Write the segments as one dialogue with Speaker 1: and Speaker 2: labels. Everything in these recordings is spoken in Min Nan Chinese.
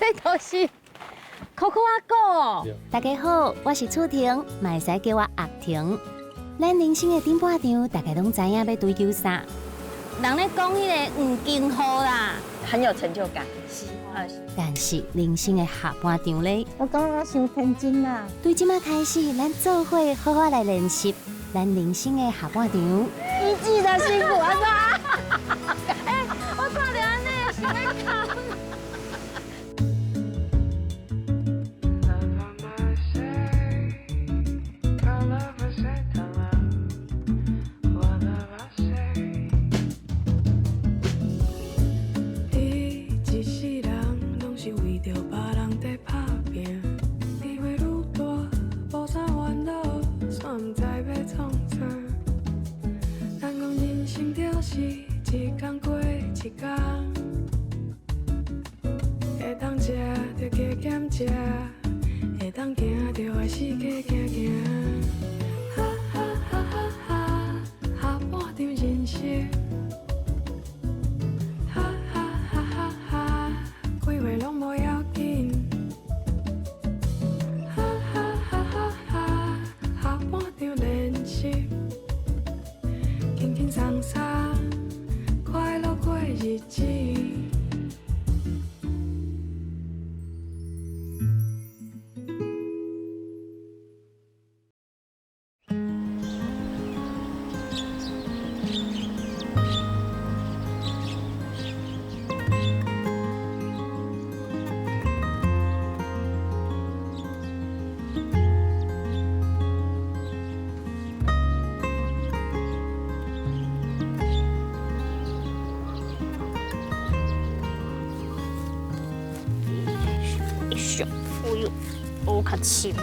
Speaker 1: 這都是可可仔果。
Speaker 2: 大家好，我是楚婷，嘛會使叫我阿婷。咱人生的頂半場，大家攏知影欲追求啥？
Speaker 1: 人咧講彼个黃金雨啦，
Speaker 3: 很有成就感。
Speaker 1: 是，
Speaker 2: 但是人生的下半場咧，
Speaker 4: 我感覺我傷天真啦。
Speaker 2: 對這馬開始，咱做伙好好來練習咱人生的下半場。
Speaker 1: 一季的辛苦啊！欸，我看著按呢，想欲哭。哎呦，烏較深的。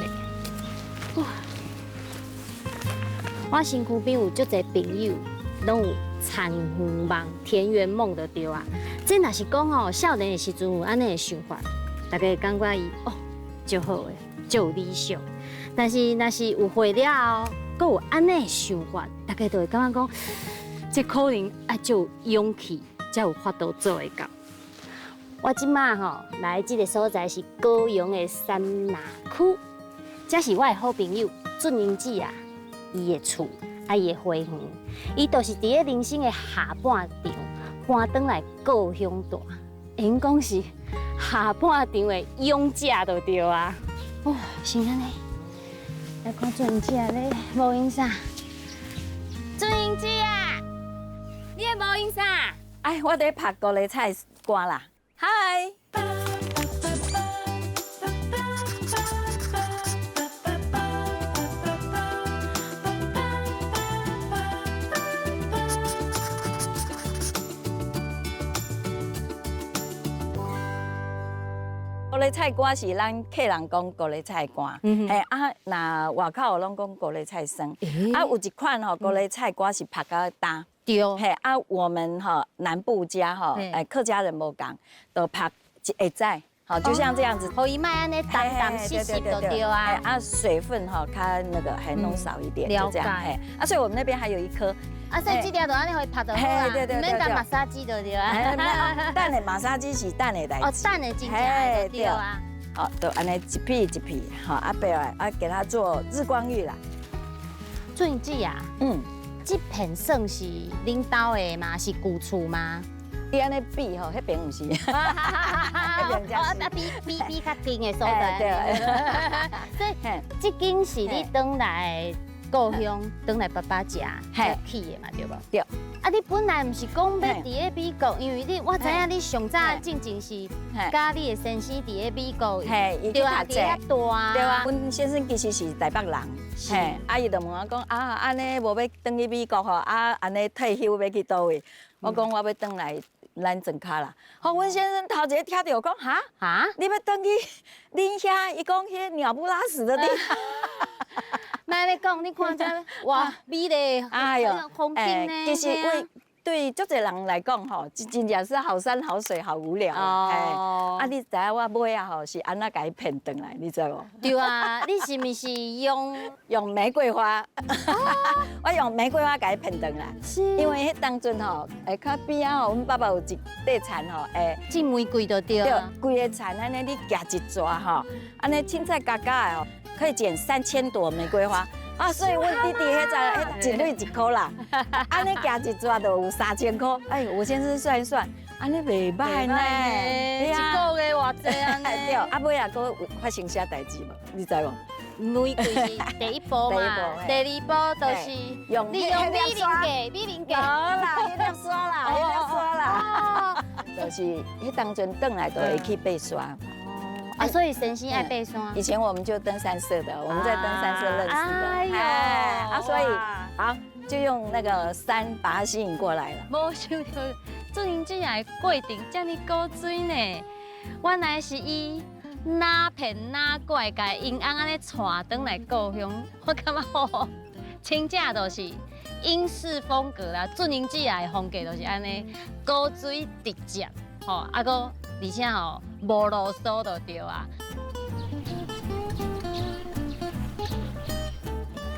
Speaker 1: 我身軀邊有足濟朋友，攏有田園夢、田園夢就對啊。這若是講吼，少年的時陣有按呢的想法，大家會感覺伊哦，足好的，足有理想。但是若是有歲了後，閣有按呢的想法，大家就會感覺講，這可能愛足有勇氣，才有法度做會到。我這馬吼來這个所在是高雄的杉林區，這是我的好朋友俊英姊啊，伊的厝啊，伊的花園，伊就是佇咧人生的下半場搬轉來故鄉住，會用講是下半場的勇者就對啊。哦，是按呢，來看俊英姊啊咧無閒啥？俊英姊啊，你咧無閒啥？
Speaker 3: 哎，我佇拍高麗菜乾啦。嗨！高麗菜乾是咱客人講高麗菜乾，嘿啊，若外口攏講高麗菜霜，啊有一款吼高麗菜乾是曝較焦。
Speaker 1: 對，
Speaker 3: 嘿啊，我們吼南部家吼，哎客家人無仝，都曝會知，好就像這樣子，
Speaker 1: 予伊莫按呢澹澹濕濕就對啊。
Speaker 3: 啊水分吼較那個還弄少一點，就這樣。嘿，啊所以我們那邊還有一顆，
Speaker 1: 啊所以這條就按呢予伊曝就好啊，毋免當馬殺雞就對啊。
Speaker 3: 等下馬殺雞是等下代誌。
Speaker 1: 哦，等下真正就對啊。
Speaker 3: 好，就按呢一片一片，好啊白來啊給它做日光浴啦。
Speaker 1: 俊英姊啊，嗯。這片算是恁兜的嗎？是舊厝嗎？
Speaker 3: 你按呢比吼，彼邊毋是。彼邊才是。
Speaker 1: 啊，比比比較近的所在。對。所以這間是你轉來故鄉，轉來爸爸家才起的嘛，對無？
Speaker 3: 對。
Speaker 1: 啊，你本來毋是講欲佇咧美國，因為你我知影你上早進前是佮你的先生佇咧美國，對啊，佇遐大。
Speaker 3: 對啊，阮先生其實是台北人，嘿，啊，伊就問我講啊，按呢無欲轉去美國吼，啊，按呢退休欲去佗位？我講我欲轉來咱莊跤啦。吼，阮先生頭一个聽著講哈哈，你欲轉去恁遐？伊講彼鳥不拉屎的地方。
Speaker 1: 莫按呢講，你看這哇美麗，哎喲，風景呢？
Speaker 3: 其實為對足濟人來講吼，真真正是好山好水好無聊。哦。啊，你知影我尾仔吼是按怎共伊騙轉來，你知無？
Speaker 1: 對啊，你是毋是用
Speaker 3: 用玫瑰花？我用玫瑰花共伊騙轉來。
Speaker 1: 是。
Speaker 3: 因為彼當陣吼，較邊仔吼，阮爸爸有一塊田吼，
Speaker 1: 種玫瑰就對啊。
Speaker 3: 對，規个田按呢，你莢一逝吼，按呢凊彩加加的吼，可以剪3000朵玫瑰花。啊，所以阮弟弟彼陣，彼一蕊一箍啦，按呢莢一逝就有3000箍。哎，我先生算一算，按呢袂䆀呢，
Speaker 1: 一個月偌濟按呢？
Speaker 3: 對，啊尾仔閣有發生啥代誌無？你知無？
Speaker 1: 玫瑰是第一步嘛，第二步就是
Speaker 3: 用
Speaker 1: 你用美玲計，美玲計。
Speaker 3: 無啦，彼粒沙啦，彼粒沙啦，就是彼當陣轉來就會去爬山。
Speaker 1: 啊，所以先生愛爬山。
Speaker 3: 以前我們就登山社的，我們在登山社認識的。哎呦，啊，所以好就用那個山把它吸引過來了。
Speaker 1: 無想到做人這個過程這麼古錐呢，原來是伊哪騙哪拐，共𪜶翁按呢帶轉來故鄉，我感覺吼，真正就是英式風格啦，俊英姐的風格就是按呢，古錐直接，吼，啊閣而且吼無囉嗦就對啊。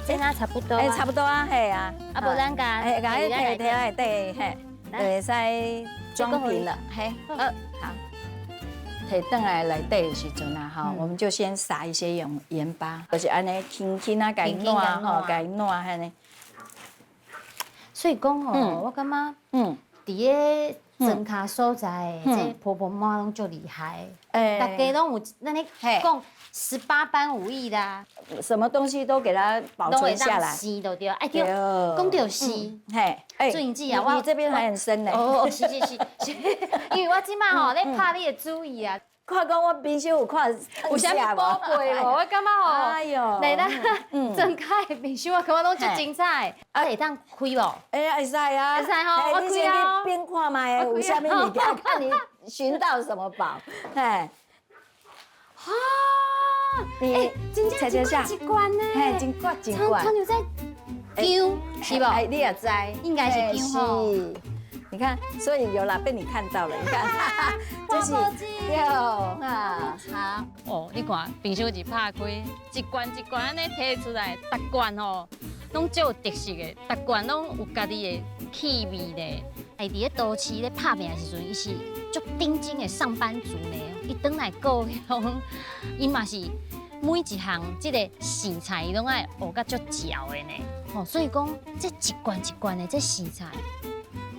Speaker 1: 這若差不多，
Speaker 3: 欸，差不多啊，嘿啊，
Speaker 1: 啊無咱共，
Speaker 3: 欸，共伊提提來底，嘿，會使裝瓶了，嘿，好。提轉來內底的時陣啊，吼，我們就先撒一些鹽鹽巴，就是按呢輕輕啊，共伊挼吼，共伊挼按呢。
Speaker 1: 所以講吼，我感覺，佇咧莊跤所在，這婆婆媽媽攏足厲害，大家攏有咱咧講18般武藝啦，
Speaker 3: 什麼東西都給它保存下來。
Speaker 1: 生就對，哎對，講著是，
Speaker 3: 嘿，
Speaker 1: 俊英姊啊，
Speaker 3: 你這邊還很深呢。
Speaker 1: 哦，是是是，因為我這擺吼咧拍你的主意啊。
Speaker 3: 看講我冰箱有看
Speaker 1: 有啥物寶貝無？我感覺吼，
Speaker 3: 哎喲，
Speaker 1: 來咱莊跤的冰箱，我感覺攏足精彩。啊，會當開無？
Speaker 3: 欸，會使啊，
Speaker 1: 會使吼，我
Speaker 3: 你先去邊看覓，有啥物物件，看你尋到什麼寶。嘿，
Speaker 1: 哈，欸，真正一罐一罐呢，
Speaker 3: 嘿，真罐真罐。
Speaker 1: 親像在薑，是無？
Speaker 3: 哎，你也知，
Speaker 1: 應該是薑吼。
Speaker 3: 你看，所以有啦，被你看到了。你看，這是有啊，
Speaker 1: 好哦。你看，冰箱一拍開，一罐一罐按呢提出來，逐罐吼攏足有特色的，逐罐攏有家己的氣味咧。欸，佇咧都市咧拍拚的時陣，伊是足頂真的上班族呢。伊轉來故鄉，伊嘛是每一項這个生菜，伊攏愛學甲足嚼的呢。吼，所以講這一罐一罐的這生菜，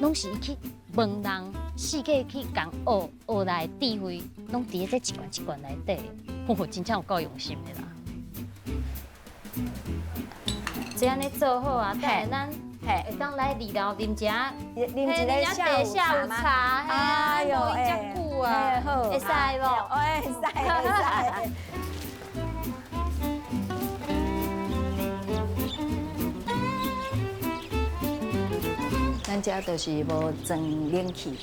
Speaker 1: 攏是伊去問人，四界去共學學來的智慧，攏佇咧這一罐一罐內底，吼，真正有夠用心的啦。這按呢做好啊，等下咱會當來二樓啉一下，
Speaker 3: 啉一个
Speaker 1: 下午茶，哎呦，遮久啊，會使無？
Speaker 3: 會使會使。咱這就是無裝冷氣，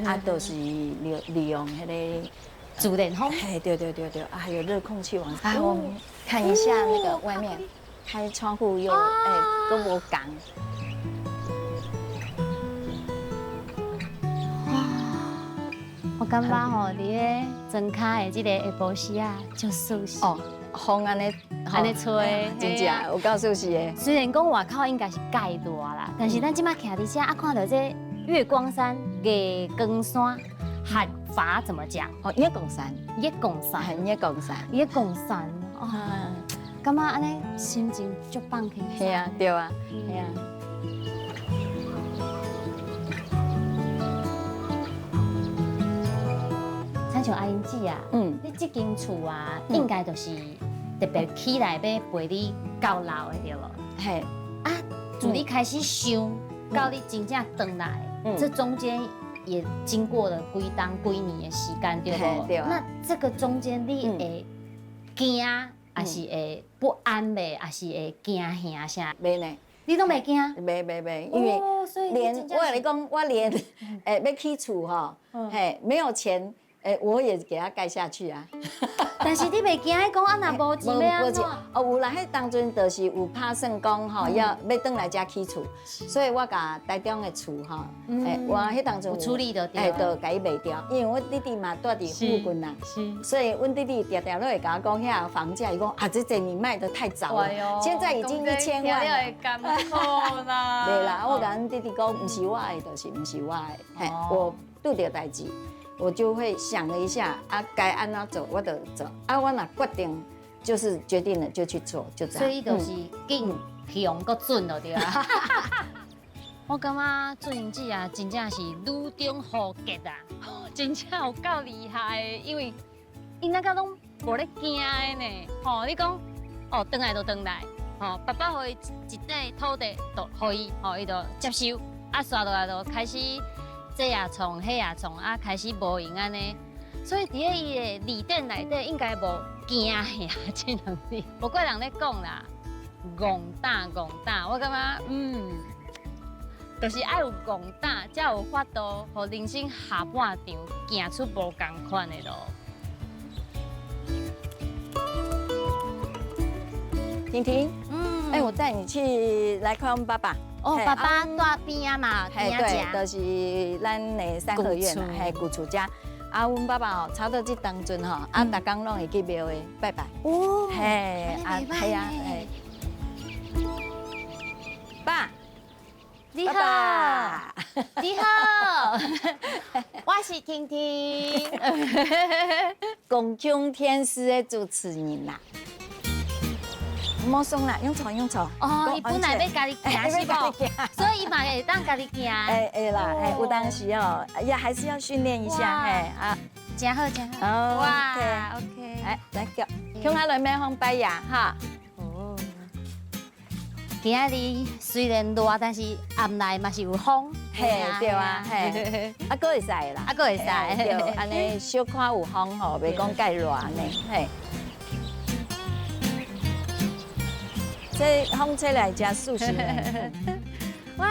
Speaker 3: 啊，就是利用彼个
Speaker 1: 自然風。
Speaker 3: 嘿，對對對對，啊，還有熱空氣往。啊，我們看一下那個外面，開窗戶又欸，閣無仝。
Speaker 1: 哇，我感覺吼，佇咧莊跤的這个下晡時啊，足舒適。
Speaker 3: 哦，風按呢
Speaker 1: 按呢吹，
Speaker 3: 真正有夠舒適的。
Speaker 1: 雖然講外口應該是蓋熱啦，但是咱這擺徛佇遮啊，看著這月光山、月光山，海拔怎麼講？
Speaker 3: 哦，月光山，
Speaker 1: 月光山，
Speaker 3: 月光山，
Speaker 1: 月光山。哦，感覺按呢心情足放輕鬆。
Speaker 3: 是啊，對啊，是啊。
Speaker 1: 親像阿英姊啊，你這間厝啊，應該就是特別起來要陪你到老的對無？
Speaker 3: 嘿，
Speaker 1: 啊，自你開始想到你真正轉來，這中間也經過了幾冬幾年的時間，對無？
Speaker 3: 對啊。
Speaker 1: 那這個中間你會驚，還是會不安袂，還是會驚嚇啥？
Speaker 3: 袂呢。
Speaker 1: 你都袂驚？
Speaker 3: 袂袂袂，因為連我共你講，我連欸欲起厝吼，嘿，沒有錢。欸，我也給他蓋下去啊。
Speaker 1: 但是你袂驚講啊，若無錢欲按怎？
Speaker 3: 哦，有啦，彼當陣就是有拍算講吼，欲轉來遮起厝，所以我共台中的厝吼，欸，我彼當陣
Speaker 1: 有處理就對。
Speaker 3: 欸，就共伊賣掉，因為我弟弟嘛蹛佇附近啦，所以阮弟弟定定攏會共我講遐個房價，伊講啊，這這你賣得太早了，現在已經1000萬了。
Speaker 1: 艱苦啦。
Speaker 3: 對啦，我共阮弟弟講，毋是我的，就是毋是我的，嘿，我拄著代誌。我就會想了一下，啊，該按怎做我就做，啊，我若決定就是決定了就去做，就這樣。
Speaker 1: 所以就是緊、強、閣準就對啊。我感覺俊英姊啊，真正是女中豪傑啊，真正有夠厲害的，因為𪜶那個攏無咧驚的呢。吼，你講哦，轉來就轉來，吼，爸爸予伊一塊土地，就予伊，吼，伊就接受，啊，紲落來就開始。這也創，彼也創，啊，開始無閒按呢，所以佇咧伊的字典內底應該無驚嚇這兩字，無怪人咧講啦，戇膽戇膽，我感覺嗯，就是愛有戇膽，才有法度，予人生下半場行出無仝款的路。
Speaker 3: 婷婷，嗯，欸，我帶你去來看爸爸。
Speaker 1: 哦，爸爸蹛邊仔嘛，
Speaker 3: 嘿，對，就是咱的三合院啦，嘿，舊厝遮。啊，阮爸爸哦，差不多這當陣吼，啊，逐工攏會去廟會拜拜。
Speaker 1: 哦，
Speaker 3: 嘿，啊，係啊，嘿。爸，
Speaker 1: 你好，你好，我是婷婷，
Speaker 3: 共享天師的主持人啦。莫鬆啦，用錯用錯。
Speaker 1: 哦，伊本來欲家己行是無？所以伊嘛會當家己行。
Speaker 3: 會會啦，會有當時哦，也還是要訓練一下，嘿啊。
Speaker 1: 真好真好。哇，OK。
Speaker 3: 來來叫，向下來麥風拜呀哈。
Speaker 1: 哦。今仔日雖然熱，但是暗內嘛是有風。
Speaker 3: 嘿，對啊，嘿。啊，閣會使啦。
Speaker 1: 啊，閣會使。
Speaker 3: 對，按呢小可有風吼，袂講蓋熱按呢，嘿。這風吹來真舒適。
Speaker 1: 哇，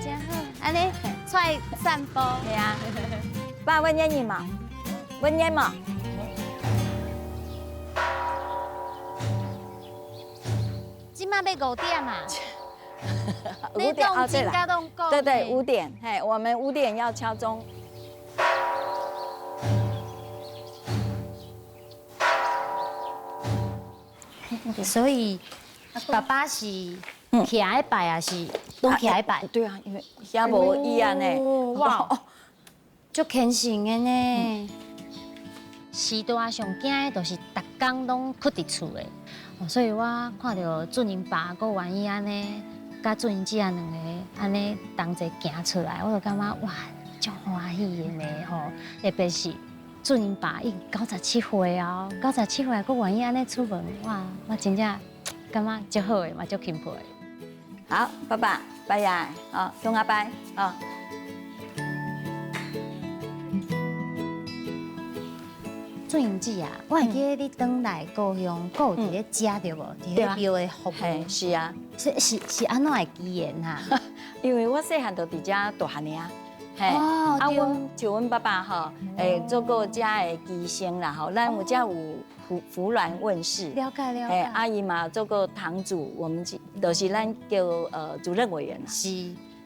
Speaker 1: 真好，按呢出來散步。
Speaker 3: 對啊。爸，問煙你嘛？問煙嘛？
Speaker 1: 這馬欲5點啊？
Speaker 3: 5點啊，對啦。對對，5點，嘿，我們5點要敲鐘。
Speaker 1: 所以。爸爸是徛咧拜還是攏徛咧拜？
Speaker 3: 對啊，因為遐無椅仔呢。
Speaker 1: 哇，足虔誠的呢。時代上驚的，就是逐工攏囥佇厝的，所以我看著俊英爸閣願意按呢，佮俊英姊仔兩个按呢同齊行出來，我就感覺哇，足歡喜的呢吼。特別是俊英爸已經97歲哦，97歲閣願意按呢出門，哇，我真正。感覺足好的嘛，足欽佩。
Speaker 3: 好，爸爸，拜呀，好，向阿拜，好。
Speaker 1: 俊英姊啊，我會記得你轉來故鄉，閣有佇咧遮對無？佇咧廟的服務。
Speaker 3: 是啊。
Speaker 1: 是按怎的機緣哈？
Speaker 3: 因為我細漢就佇遮大漢的啊。嘿，啊，阮像阮爸爸吼，欸，做過遮的乩身啦吼，咱有遮有扶鸞問世。
Speaker 1: 了解了解。
Speaker 3: 阿姨嘛做過堂主，我們就是咱叫主任委員啦。
Speaker 1: 是。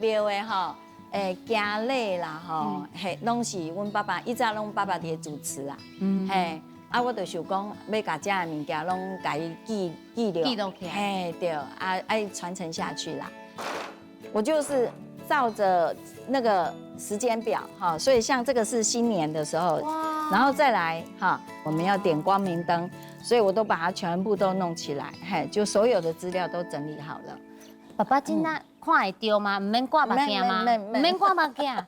Speaker 3: 廟的吼，欸，行禮啦吼，嘿，攏是阮爸爸，以前攏爸爸佇咧主持啦。嗯。嘿，啊，我就想講，欲共遮的物件攏共伊記記錄。
Speaker 1: 記錄起來。
Speaker 3: 嘿，對，啊，愛傳承下去啦。我就是照着那個時間表哈，所以像這個是新年的時候，然後再來哈，我們要點光明燈，所以我都把它全部都弄起來，嘿，就所有的資料都整理好了。
Speaker 1: 爸爸真的看會著嗎？毋免掛目鏡嗎？毋免掛目鏡，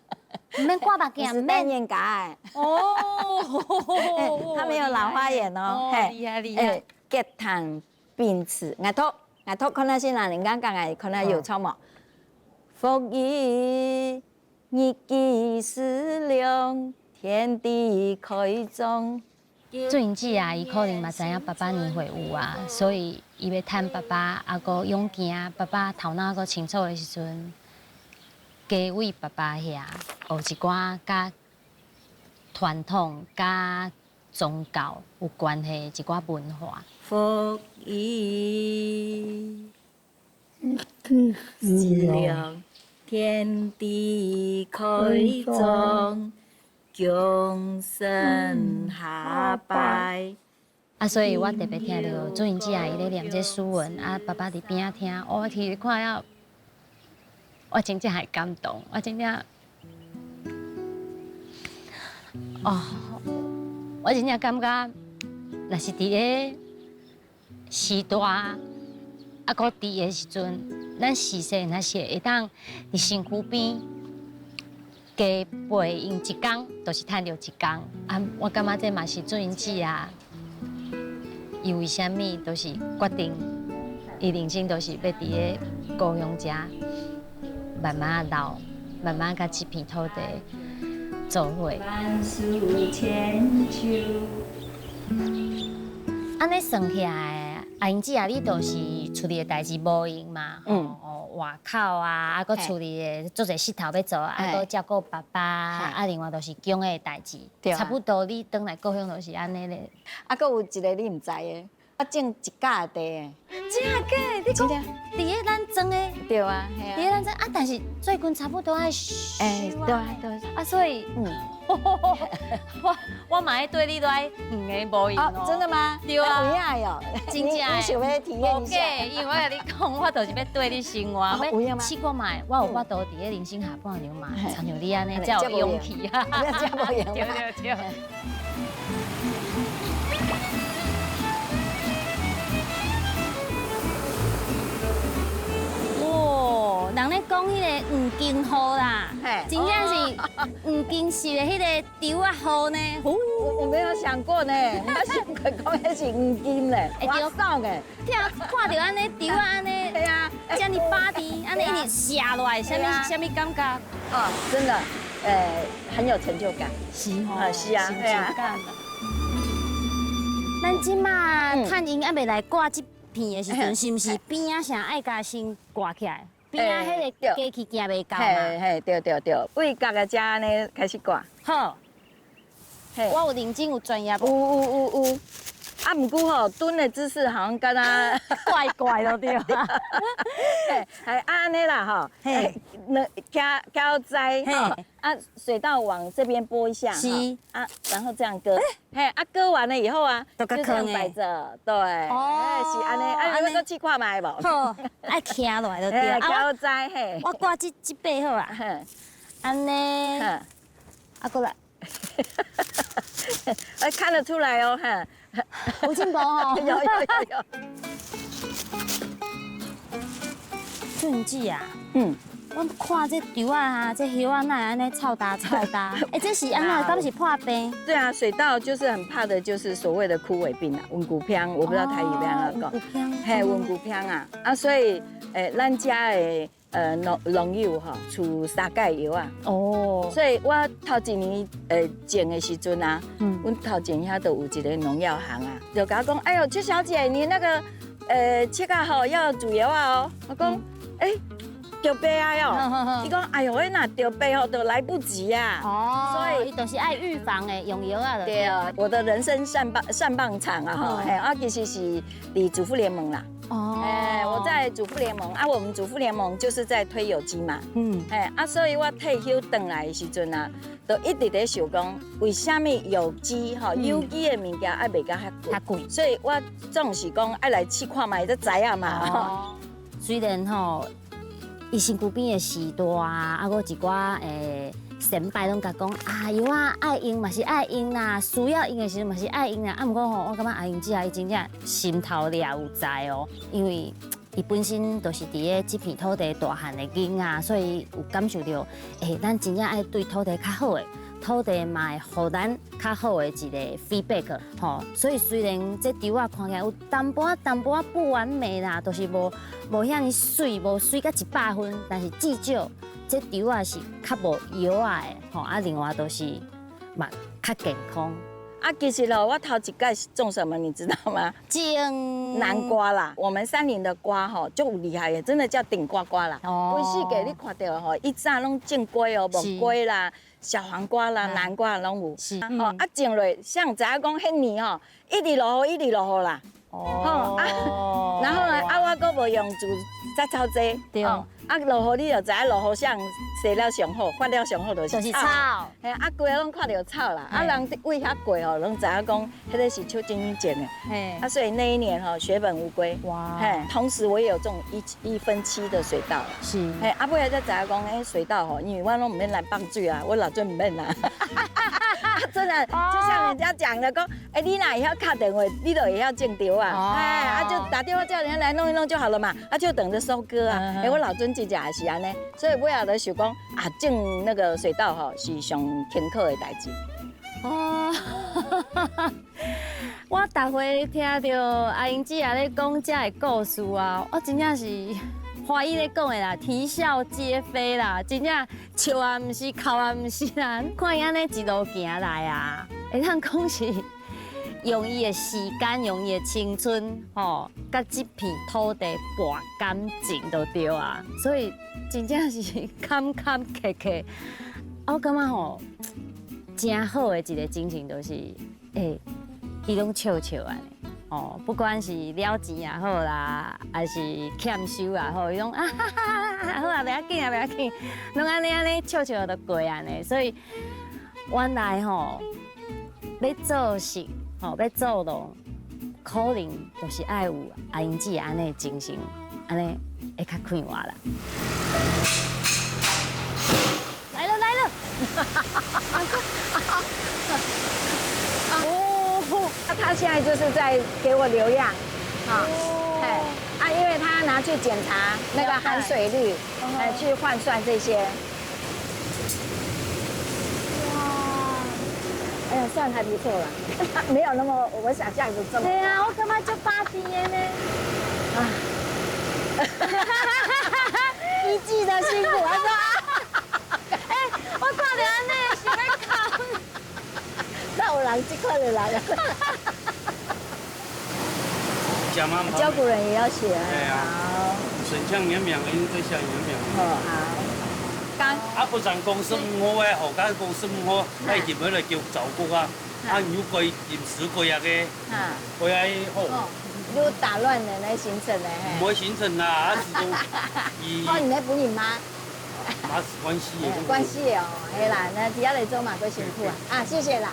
Speaker 1: 毋免掛目鏡，
Speaker 3: 是戴眼鏡。哦，他沒有老花眼哦，
Speaker 1: 厲害厲害。
Speaker 3: 結壇秉持，外托外托，看那先啦，人家講的可能有錯無？福以日記思量，天地開宗。
Speaker 1: 俊英姊啊，伊可能嘛知影爸爸年歲有啊，所以伊欲趁爸爸猶閣勇健，爸爸頭腦閣清楚的時陣，加為爸爸遐學一寡佮傳統佮宗教有關係一寡文化。
Speaker 3: 福以思量天地開創，眾生下拜。
Speaker 1: 啊，所以我特別聽著朱英姐啊，伊咧念這詩文，啊，爸爸佇邊仔聽，我其實看了，我真正會感動，我真正，哦，我真正感覺，若是佇咧時代，啊，閣佇的時陣，咱時勢若是會當佇身軀邊加陪𪜶一工，就是趁著一工。啊，我感覺這嘛是朱英姐啊。伊為啥物都是決定，伊人生都是欲佇咧高雄遮慢慢老，慢慢佮這片土地做伙。
Speaker 3: 萬事千秋。
Speaker 1: 按呢算起來，阿英姊啊，你都是厝裡的代誌無閒嘛？嗯。哦，外口啊，啊，閣厝裡的足濟事頭欲做，啊，閣照顧爸爸，啊，另外就是宮的代誌，差不多你轉來故鄉就是按呢咧。
Speaker 3: 啊，閣有一個你毋知的，我種一甲地的。
Speaker 1: 真的假的？你講佇咧咱莊的？
Speaker 3: 對啊，
Speaker 1: 佇咧咱莊啊，但是最近差不多愛收。
Speaker 3: 欸，對啊，對。
Speaker 1: 啊，所以，我嘛愛對你來遠的無閒哦。
Speaker 3: 真的嗎？
Speaker 1: 對啊。
Speaker 3: 有影喲，
Speaker 1: 真正的。
Speaker 3: 你想欲體驗一下？
Speaker 1: 因為我共你講，我就是欲對你生活，欲試看覓，我有法度佇咧人生下半場嘛，親像你按呢，才有勇氣啊。
Speaker 3: 這無閒。
Speaker 1: 對對對。哇，人咧講彼個黃金雨啦，真正是黃金色的彼個稻仔雨呢。
Speaker 3: 我沒有想過呢，我想過講彼是黃金咧，我爽的。
Speaker 1: 聽看著按呢稻仔按呢，
Speaker 3: 對啊，
Speaker 1: 遮爾巴甜，按呢一直瀉落來，啥物啥物感覺？
Speaker 3: 哦，真的，很有成就感。
Speaker 1: 是吼，
Speaker 3: 是啊，
Speaker 1: 成就感。咱這馬趁𪜶猶未來掛這片的時陣，是毋是邊仔啥愛共先掛起來？邊仔彼個機器行袂到嘛？
Speaker 3: 嘿嘿，對對對，對角的遮按呢開始掛。
Speaker 1: 好，我有認真有專業。
Speaker 3: 有有有有。啊，毋過吼，蹲的姿勢好像敢若
Speaker 1: 怪怪的對。
Speaker 3: 嘿，係按呢啦吼，嘿，兩徛徛在吼，啊，水稻往這邊撥一下，
Speaker 1: 是
Speaker 3: 啊，然後這樣割，嘿，啊，割完了以後啊，就這樣擺著，對，哦，是按呢，啊，你欲閣試看覓無？
Speaker 1: 好，愛徛落來就對。
Speaker 3: 徛在嘿，
Speaker 1: 我掛這這塊好啊，按呢，啊，過來，
Speaker 3: 哎，看得出來哦，哈。
Speaker 1: 有進步哦，
Speaker 3: 有有有有。
Speaker 1: 俊姊啊，我看這稻仔啊，這葉仔哪會按呢臭焦臭焦？欸，這是按怎？敢是破病？
Speaker 3: 對啊，水稻就是很怕的，就是所謂的枯萎病啊，瘟龜病，我不知道台語欲按怎講。嘿，瘟龜病啊，啊，所以，咱遮的農農友吼，出三界藥啊。哦。所以我頭一年種的時陣啊，阮頭前遐就有一個農藥行啊，就共我講，哎喲，邱小姐，你那個切仔吼要煮藥啊哦。我講，欸，著病啊喲。伊講，哎喲，彼若著病吼，就來不及啊。
Speaker 1: 哦。所以伊就是愛預防的，用藥啊。
Speaker 3: 對啊，我的人生上半上半場啊吼，嘿，啊其實是佇主婦聯盟啦。哦，哎，我在主婦聯盟啊，我們主婦聯盟就是在推有機嘛，哎啊，所以我退休轉來的時陣啊，就一直咧想講，為啥物有機吼有機的物件愛賣甲較貴？所以我總是講愛來試看覓才知影嘛。
Speaker 1: 哦，雖然吼，伊身軀邊的時代啊，啊，閣一寡前輩攏共講啊，藥仔愛用嘛是愛用啦，需要用的時陣嘛是愛用啦。啊，毋過吼，我感覺阿英姊啊，伊真正心頭掠有在哦，因為伊本身就是佇咧這片土地大漢的囡仔，所以有感受著，欸，咱真正愛對土地較好的，土地嘛會予咱較好的一個 feedback 吼。所以雖然這稻仔看起來有淡薄仔淡薄仔不完美啦，就是無無遐爾媠，無媠甲100分，但是至少這稻仔是較無藥仔的，吼啊，另外就是嘛較健康。
Speaker 3: 啊，其實哦，我頭一擺是種什麼，你知道嗎？
Speaker 1: 種
Speaker 3: 南瓜啦，我們山林的瓜吼，足厲害的，真的叫頂呱呱啦。規世界你看著吼，以早攏種瓜哦，木瓜啦、小黃瓜啦、南瓜攏有。哦，啊種落，誰知影講彼年吼，一直落雨，一直落雨啦。哦啊，然後呢，啊我閣無用除殺草劑，啊落雨你就知影落雨啥生了上好，發了上好就是草。嘿，啊規个攏看著草啦，啊人為遐過吼，攏知影講，彼个是邱晶英種的。嘿，啊所以那一年吼血本無歸。哇！嘿，同時我也有種1分7的水稻。嘿，啊尾仔才知影講，欸水稻吼，因為我攏毋免來放水啊，我老準毋免啦。真的，就像人家講的，講，欸你若會曉敲電話，你就會曉種著啊。哎，啊就打電話叫人家來弄一弄就好了嘛，啊就等着收割啊。欸我老準真正也是按呢，所以尾仔就想講啊，種那個水稻吼是上輕巧的代誌。
Speaker 1: 哦，我逐回聽著阿英姊仔咧講這个故事啊，我真正是懷疑咧講的啦，啼笑皆非啦，真正笑也毋是，哭也毋是啦。看伊按呢一路行來啊，會當講是用伊的時間，用伊的青春，吼，佮這片土地搏感情就對啊。所以真正是坎坎坷坷。我感覺吼，真好的一個精神就是，欸，伊攏笑笑按呢，哦，不管是了錢也好啦，還是欠收也好，伊攏啊哈哈哈，好啊，袂要緊啊，袂要緊，攏按呢按呢笑笑就過按呢。所以原來吼，欲做事，吼，欲做農，可能就是愛有阿英姊按呢精神，按呢會較快活啦。來了來了，
Speaker 3: 哦，他現在就是在給我留樣，好，哎，啊，因為他拿去檢查那個含水率，來去換算這些。哇，哎呀，算還不錯啦，沒有那麼我想象的這麼。
Speaker 1: 對啊，我感覺足巴閉的呢。
Speaker 3: 啊，一季的辛苦，他說啊，
Speaker 1: 哎，我看著按呢，想欲哭。
Speaker 3: 那有人這款就來了。教古人也要學。
Speaker 5: 對啊。省像營養，因為這下營養。
Speaker 3: 好。剛。
Speaker 5: 啊，不但公司唔好誒，後間公司唔好，愛入去來叫照顧啊，啊有規臨時規日的，規愛好。
Speaker 3: 又打亂了那行程嘞。
Speaker 5: 唔會行程啦，啊是講。
Speaker 3: 哦，你咧補你媽。
Speaker 5: 嘛是關係的。
Speaker 3: 關係的哦，嘿啦，那佇遐來做嘛，閣辛苦啊。啊，謝謝啦。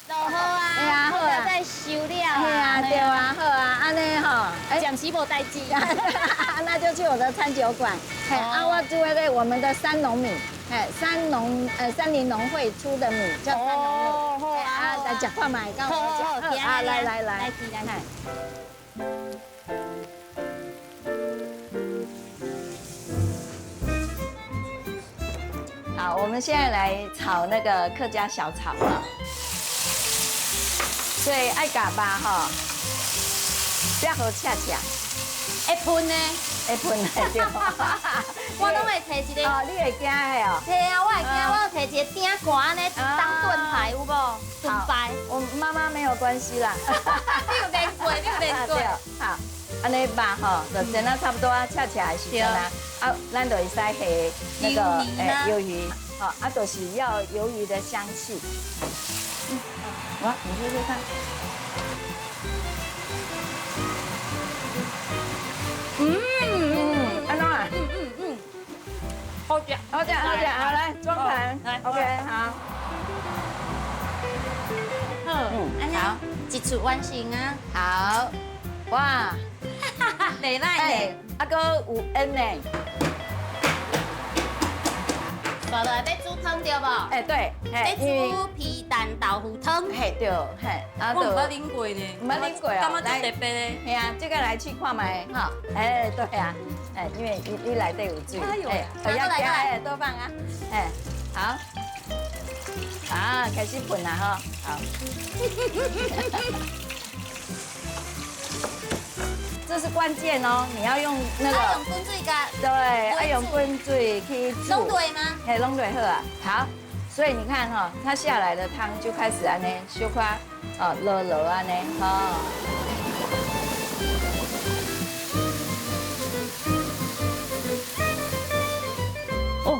Speaker 1: 都好啊，
Speaker 3: 嘿啊，好啊，
Speaker 1: 再收了。
Speaker 3: 嘿啊，對啊，好啊，按呢吼，
Speaker 1: 暫時無代誌。
Speaker 3: 那就去我的餐酒館。嘿，啊，我煮的我們的三農米，嘿，山林農會出的米叫三農米。啊，來食看覓，跟我食。啊，來來來，來。好，我們現在來炒那個客家小炒啊。所以愛共肉吼，煸好赤赤，
Speaker 1: 會噴呢？
Speaker 3: 會噴的對。
Speaker 1: 我攏會提一個。
Speaker 3: 哦，你會驚的哦？
Speaker 1: 對啊，我會驚，我有提一個鼎蓋按呢當盾牌有無？盾牌。
Speaker 3: 我媽媽沒有關係啦。
Speaker 1: 你有練過，你有練過。
Speaker 3: 好，按呢肉吼，就煎啊差不多啊，赤赤的時陣啊，啊，咱就會使下那個欸魷魚，好，啊，就是要魷魚的香氣。哇，你試試看。按怎啊？
Speaker 6: 好食，
Speaker 3: 好食，好食，好來裝盤，來，OK，好。
Speaker 1: 好，按呢，一出完成啊。
Speaker 3: 好，哇，
Speaker 1: 袂䆀呢，
Speaker 3: 啊，閣有煙呢。
Speaker 1: 煞落來欲煮湯對無？
Speaker 3: 哎對，
Speaker 1: 欲煮皮蛋豆腐湯。
Speaker 3: 嘿對，嘿，
Speaker 6: 我毋捌啉過呢，
Speaker 3: 毋捌啉過哦，
Speaker 6: 感覺真特別咧。
Speaker 3: 嘿啊，這個來試看覓哈。哎對啊，哎，因為伊內底有水，哎，不要加，哎，多放啊，哎，好，啊，開始噴啦吼，好。這是關鍵哦，你要用那個。
Speaker 1: 愛用滾水共。
Speaker 3: 對，愛用滾水去煮。
Speaker 1: 攏對嗎？
Speaker 3: 嘿，攏對好啊。好，所以你看哈，它下來的湯就開始按呢，小可哦，濁濁按呢，吼。
Speaker 1: 哦，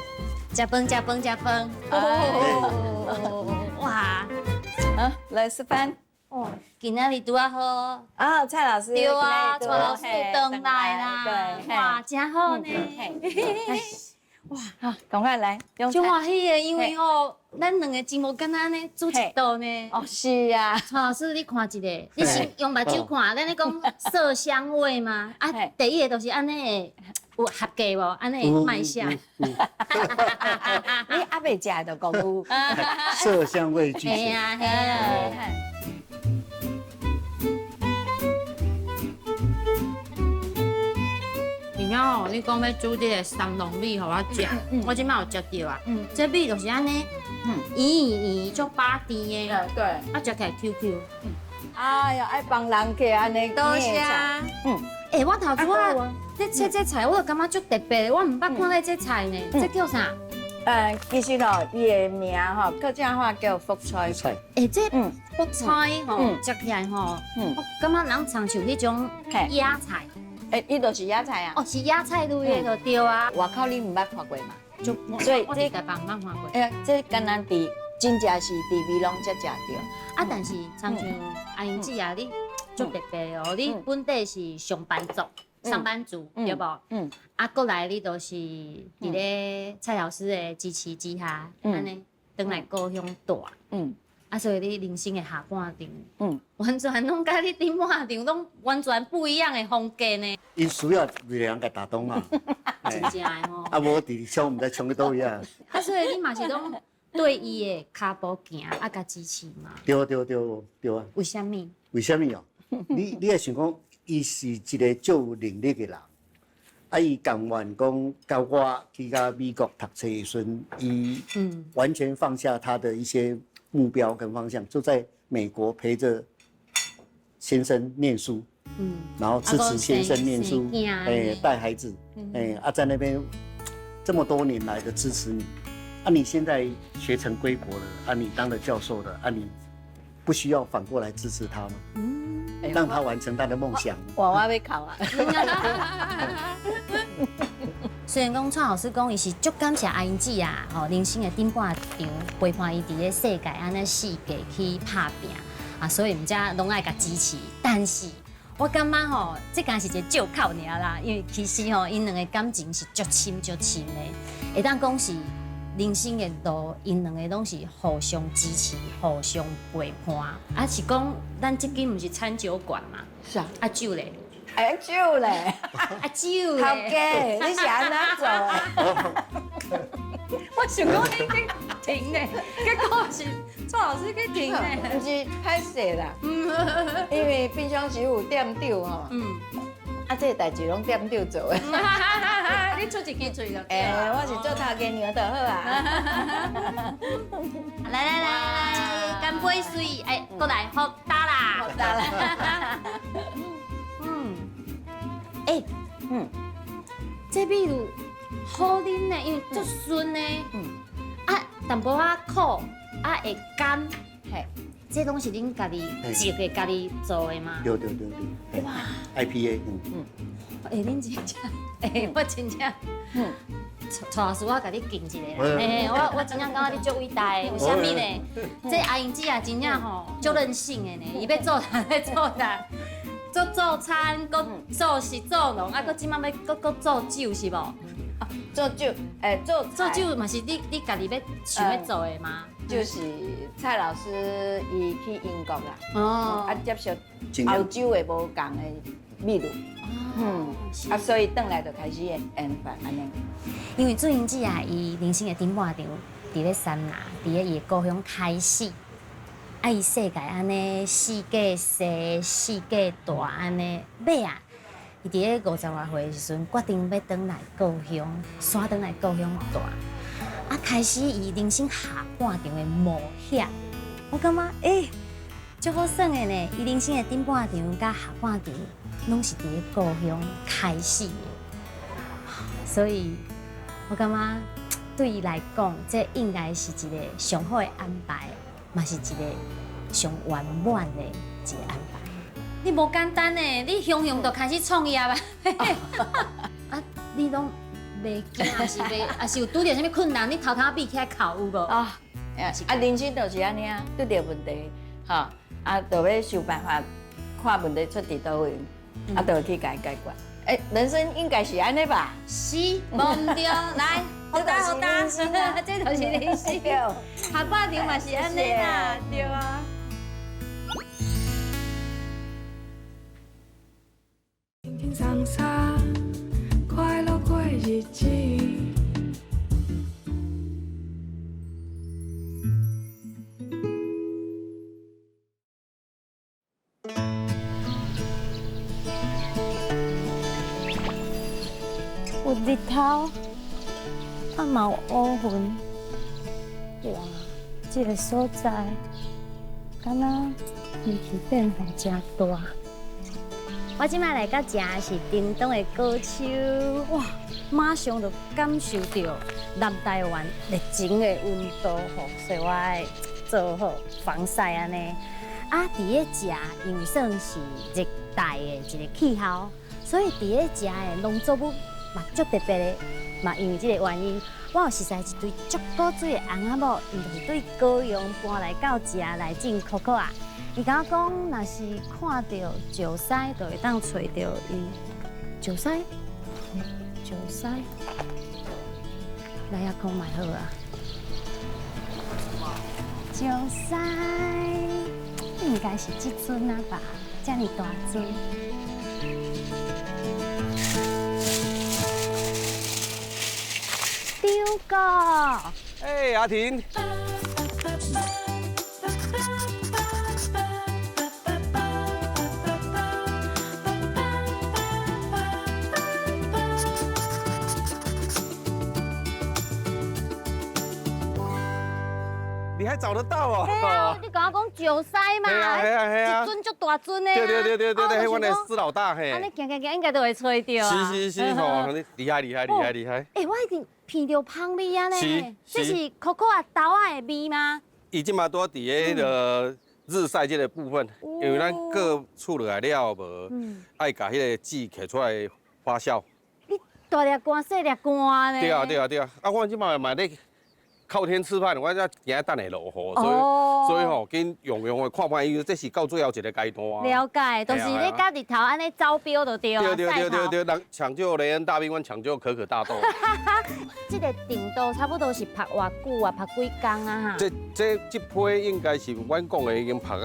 Speaker 1: 食飯食飯食飯，哦，哇，
Speaker 3: 好，來吃飯。
Speaker 1: 哦，今仔日拄仔好。
Speaker 3: 啊，蔡老師。
Speaker 1: 對啊，蔡老師轉來啦。
Speaker 3: 對，
Speaker 1: 哇，真好呢。
Speaker 3: 哇，好，趕快來。
Speaker 1: 足歡喜的，因為吼，咱兩個真無簡單呢，煮一道呢。
Speaker 3: 哦，是啊。
Speaker 1: 蔡老師，你看一下，你先用目睭看，咱咧講色香味嘛。啊，第一个就是按呢會有合格無？按呢會賣相。
Speaker 3: 你猶未食就講有。
Speaker 7: 色香味俱全。
Speaker 1: 係啊，係啊。而且吼，你講欲煮這个三龍米予我食，我這擺有食著啊。這米就是按呢，圓圓圓，足飽甜的。
Speaker 3: 對。
Speaker 1: 啊，食起來 Q Q。
Speaker 3: 哎呀，愛幫人客按呢。
Speaker 1: 多謝。嗯。欸，我頭拄仔咧切這菜，我就感覺足特別，我毋捌看過這菜呢。這叫啥？
Speaker 3: 其實吼，伊的名吼，客家話叫福菜。
Speaker 1: 欸，這福菜吼，食起來吼，我感覺人親像彼種野菜。
Speaker 3: 欸，伊就是野菜啊！
Speaker 1: 哦，是野菜類的就對啊。
Speaker 3: 外口你毋捌看過嘛？
Speaker 1: 所以這台北毋捌看過。
Speaker 3: 欸，這敢若佇真正是佇美攏才食著。
Speaker 1: 啊，但是親像阿英姊啊，你足特別哦，你本底是上班族，上班族對無？嗯。啊，過來你都是佇咧蔡老師的支持之下，按呢轉來故鄉蹛。嗯。啊，所以你人生的下半場，完全攏佮你頂半場攏完全不一樣的風格呢。
Speaker 7: 𪜶需要一个人共打動啊，
Speaker 1: 真正的吼。
Speaker 7: 啊，無佇創，毋知創去佗位啊。
Speaker 1: 啊，所以你嘛是攏對伊的跤步行，啊，共支持嘛。
Speaker 7: 對對對對啊。
Speaker 1: 為啥物？
Speaker 7: 為啥物哦？你愛想講，伊是一个足有能力的人，啊，伊甘願講佮我去到美國讀冊的時陣，伊完全放下他的一些目標跟方向，就在美國陪着先生念書，然後支持先生念書，哎，帶孩子，哎，啊，在那邊這麼多年來的支持你，啊，你現在學成歸國了，啊，你當了教授了，啊，你不需要反過來支持他嗎？讓他完成他的夢想。
Speaker 3: 我欲哭啊！
Speaker 1: 雖然講蔡老師講，伊是足感謝阿英姊啊，吼，人生的頂半場陪伴伊佇咧世界按呢四界去拍拚啊，所以毋才攏愛共支持。但是我感覺吼，這敢是一個借口爾啦，因為其實吼，𪜶兩个感情是足深足深的，會當講是人生的路，𪜶兩个攏是互相支持、互相陪伴。啊，是講咱這間毋是餐酒館嘛？
Speaker 3: 是啊。
Speaker 1: 啊酒咧？
Speaker 3: 哎，酒咧！
Speaker 1: 啊酒咧！
Speaker 3: 頭家，你是按怎做的？
Speaker 6: 我想講你去停咧，結果是蔡老師去停咧。
Speaker 3: 毋是歹勢啦，因為平常時有店長吼。啊，這个代誌攏店長做的。
Speaker 6: 你出一支喙就對。
Speaker 3: 欸，我是做頭家娘就好啊。
Speaker 1: 來來來來，乾杯水，哎，過來，福大啦！
Speaker 3: 福大啦！
Speaker 1: 欸，這米露好啉呢，因為足順呢。啊，淡薄仔苦，啊會甘，
Speaker 3: 嘿，
Speaker 1: 這攏是恁家己種的、家己做的嗎？
Speaker 7: 對對對對。哇，IPA，
Speaker 1: 欸，恁真正，欸，我真正，蔡老師，我共你敬一下啦。欸，我真正感覺你足偉大的，為啥物呢？這阿英姊啊，真正吼足任性的呢，伊欲做啥欲做啥。做做餐，閣做食做農，啊，閣這擺欲閣閣做酒是無？
Speaker 3: 做酒，欸，做
Speaker 1: 做酒嘛是你家己欲想欲做的嗎？
Speaker 3: 就是蔡老師伊去英國啦，哦，啊接觸歐洲的無仝的秘魯，啊，所以轉來就開始研發按呢。
Speaker 1: 因為朱英姊啊，伊人生的頂半場，佇咧山南，佇咧伊的故鄉開始。啊！伊世界按呢四界細，四界大按呢，尾啊！伊佇咧五十外歲的時陣，決定欲轉來故鄉，徙轉來故鄉蹛。啊，開始伊人生下半場的冒險，我感覺欸，足好耍的呢。伊人生的頂半場佮下半場，攏是佇咧故鄉開始的，所以我感覺對伊來講，這應該是一個上好的安排，嘛是一個上圓滿的一個安排。你無簡單呢，你雄雄就開始創業啊！啊，你攏袂驚，還是袂，還是有拄著啥物困難？你頭頭比起來哭有無？
Speaker 3: 啊，啊，人生就是按呢啊，拄著問題，吼，啊，就欲想辦法看問題出佇佗位，啊，就去共伊解決。欸，人生應該是按呢吧？
Speaker 1: 是，無毋對，來，好打好打，這就是人生。下半場嘛是按呢啦，對啊。
Speaker 8: 輕鬆鬆，快樂過日子。
Speaker 1: 有日頭，啊嘛有烏雲，哇！這個所在，敢若天氣變化真大。我這擺來到這是屏東的高丘，哇！馬上就感受到南台灣熱情的溫度吼，所以我愛做好防曬按呢。啊，佇咧這因為算是熱帶的一個氣候，所以佇咧這的農作物嘛足特別的，嘛因為這個原因，我有熟似一對足古錐的翁仔某，𪜶就是對高雄搬來到這來種可可仔。伊共我講，若是看著石獅，就會當揣著伊。石獅，石獅，來遐看覓好啊。石獅應該是這尊啊吧，遮爾大尊。張哥，
Speaker 9: 欸，阿婷。你還找得到哦？
Speaker 1: 對啊，你共我講石獅嘛，一尊足大尊的。
Speaker 9: 對對對對對對，阮的獅老大嘿。
Speaker 1: 按呢行行行，應該都會揣著啊。
Speaker 9: 是是是吼，厲害厲害厲害厲害。
Speaker 1: 欸，我一定聞著芳味啊呢。這是可可仔豆仔的味嗎？
Speaker 9: 伊這馬拄佇彼个日曬這個部分，因為咱各厝落來了無，愛共彼个籽摕出來發酵。
Speaker 1: 你大粒汗細粒汗呢？
Speaker 9: 對啊對啊對啊，啊我這馬嘛咧。靠天吃飯，我才今仔等會落雨，所以吼，緊用用的看覓，因為這是到最後一個階段。
Speaker 1: 了解，就是咧佮日頭按呢招標就對啊。
Speaker 9: 對對對對對，人搶救雷恩大兵，阮搶救可可大豆。
Speaker 1: 這個程度差不多是曝偌久啊，曝幾工啊哈？
Speaker 9: 這批應該是阮講的已經曝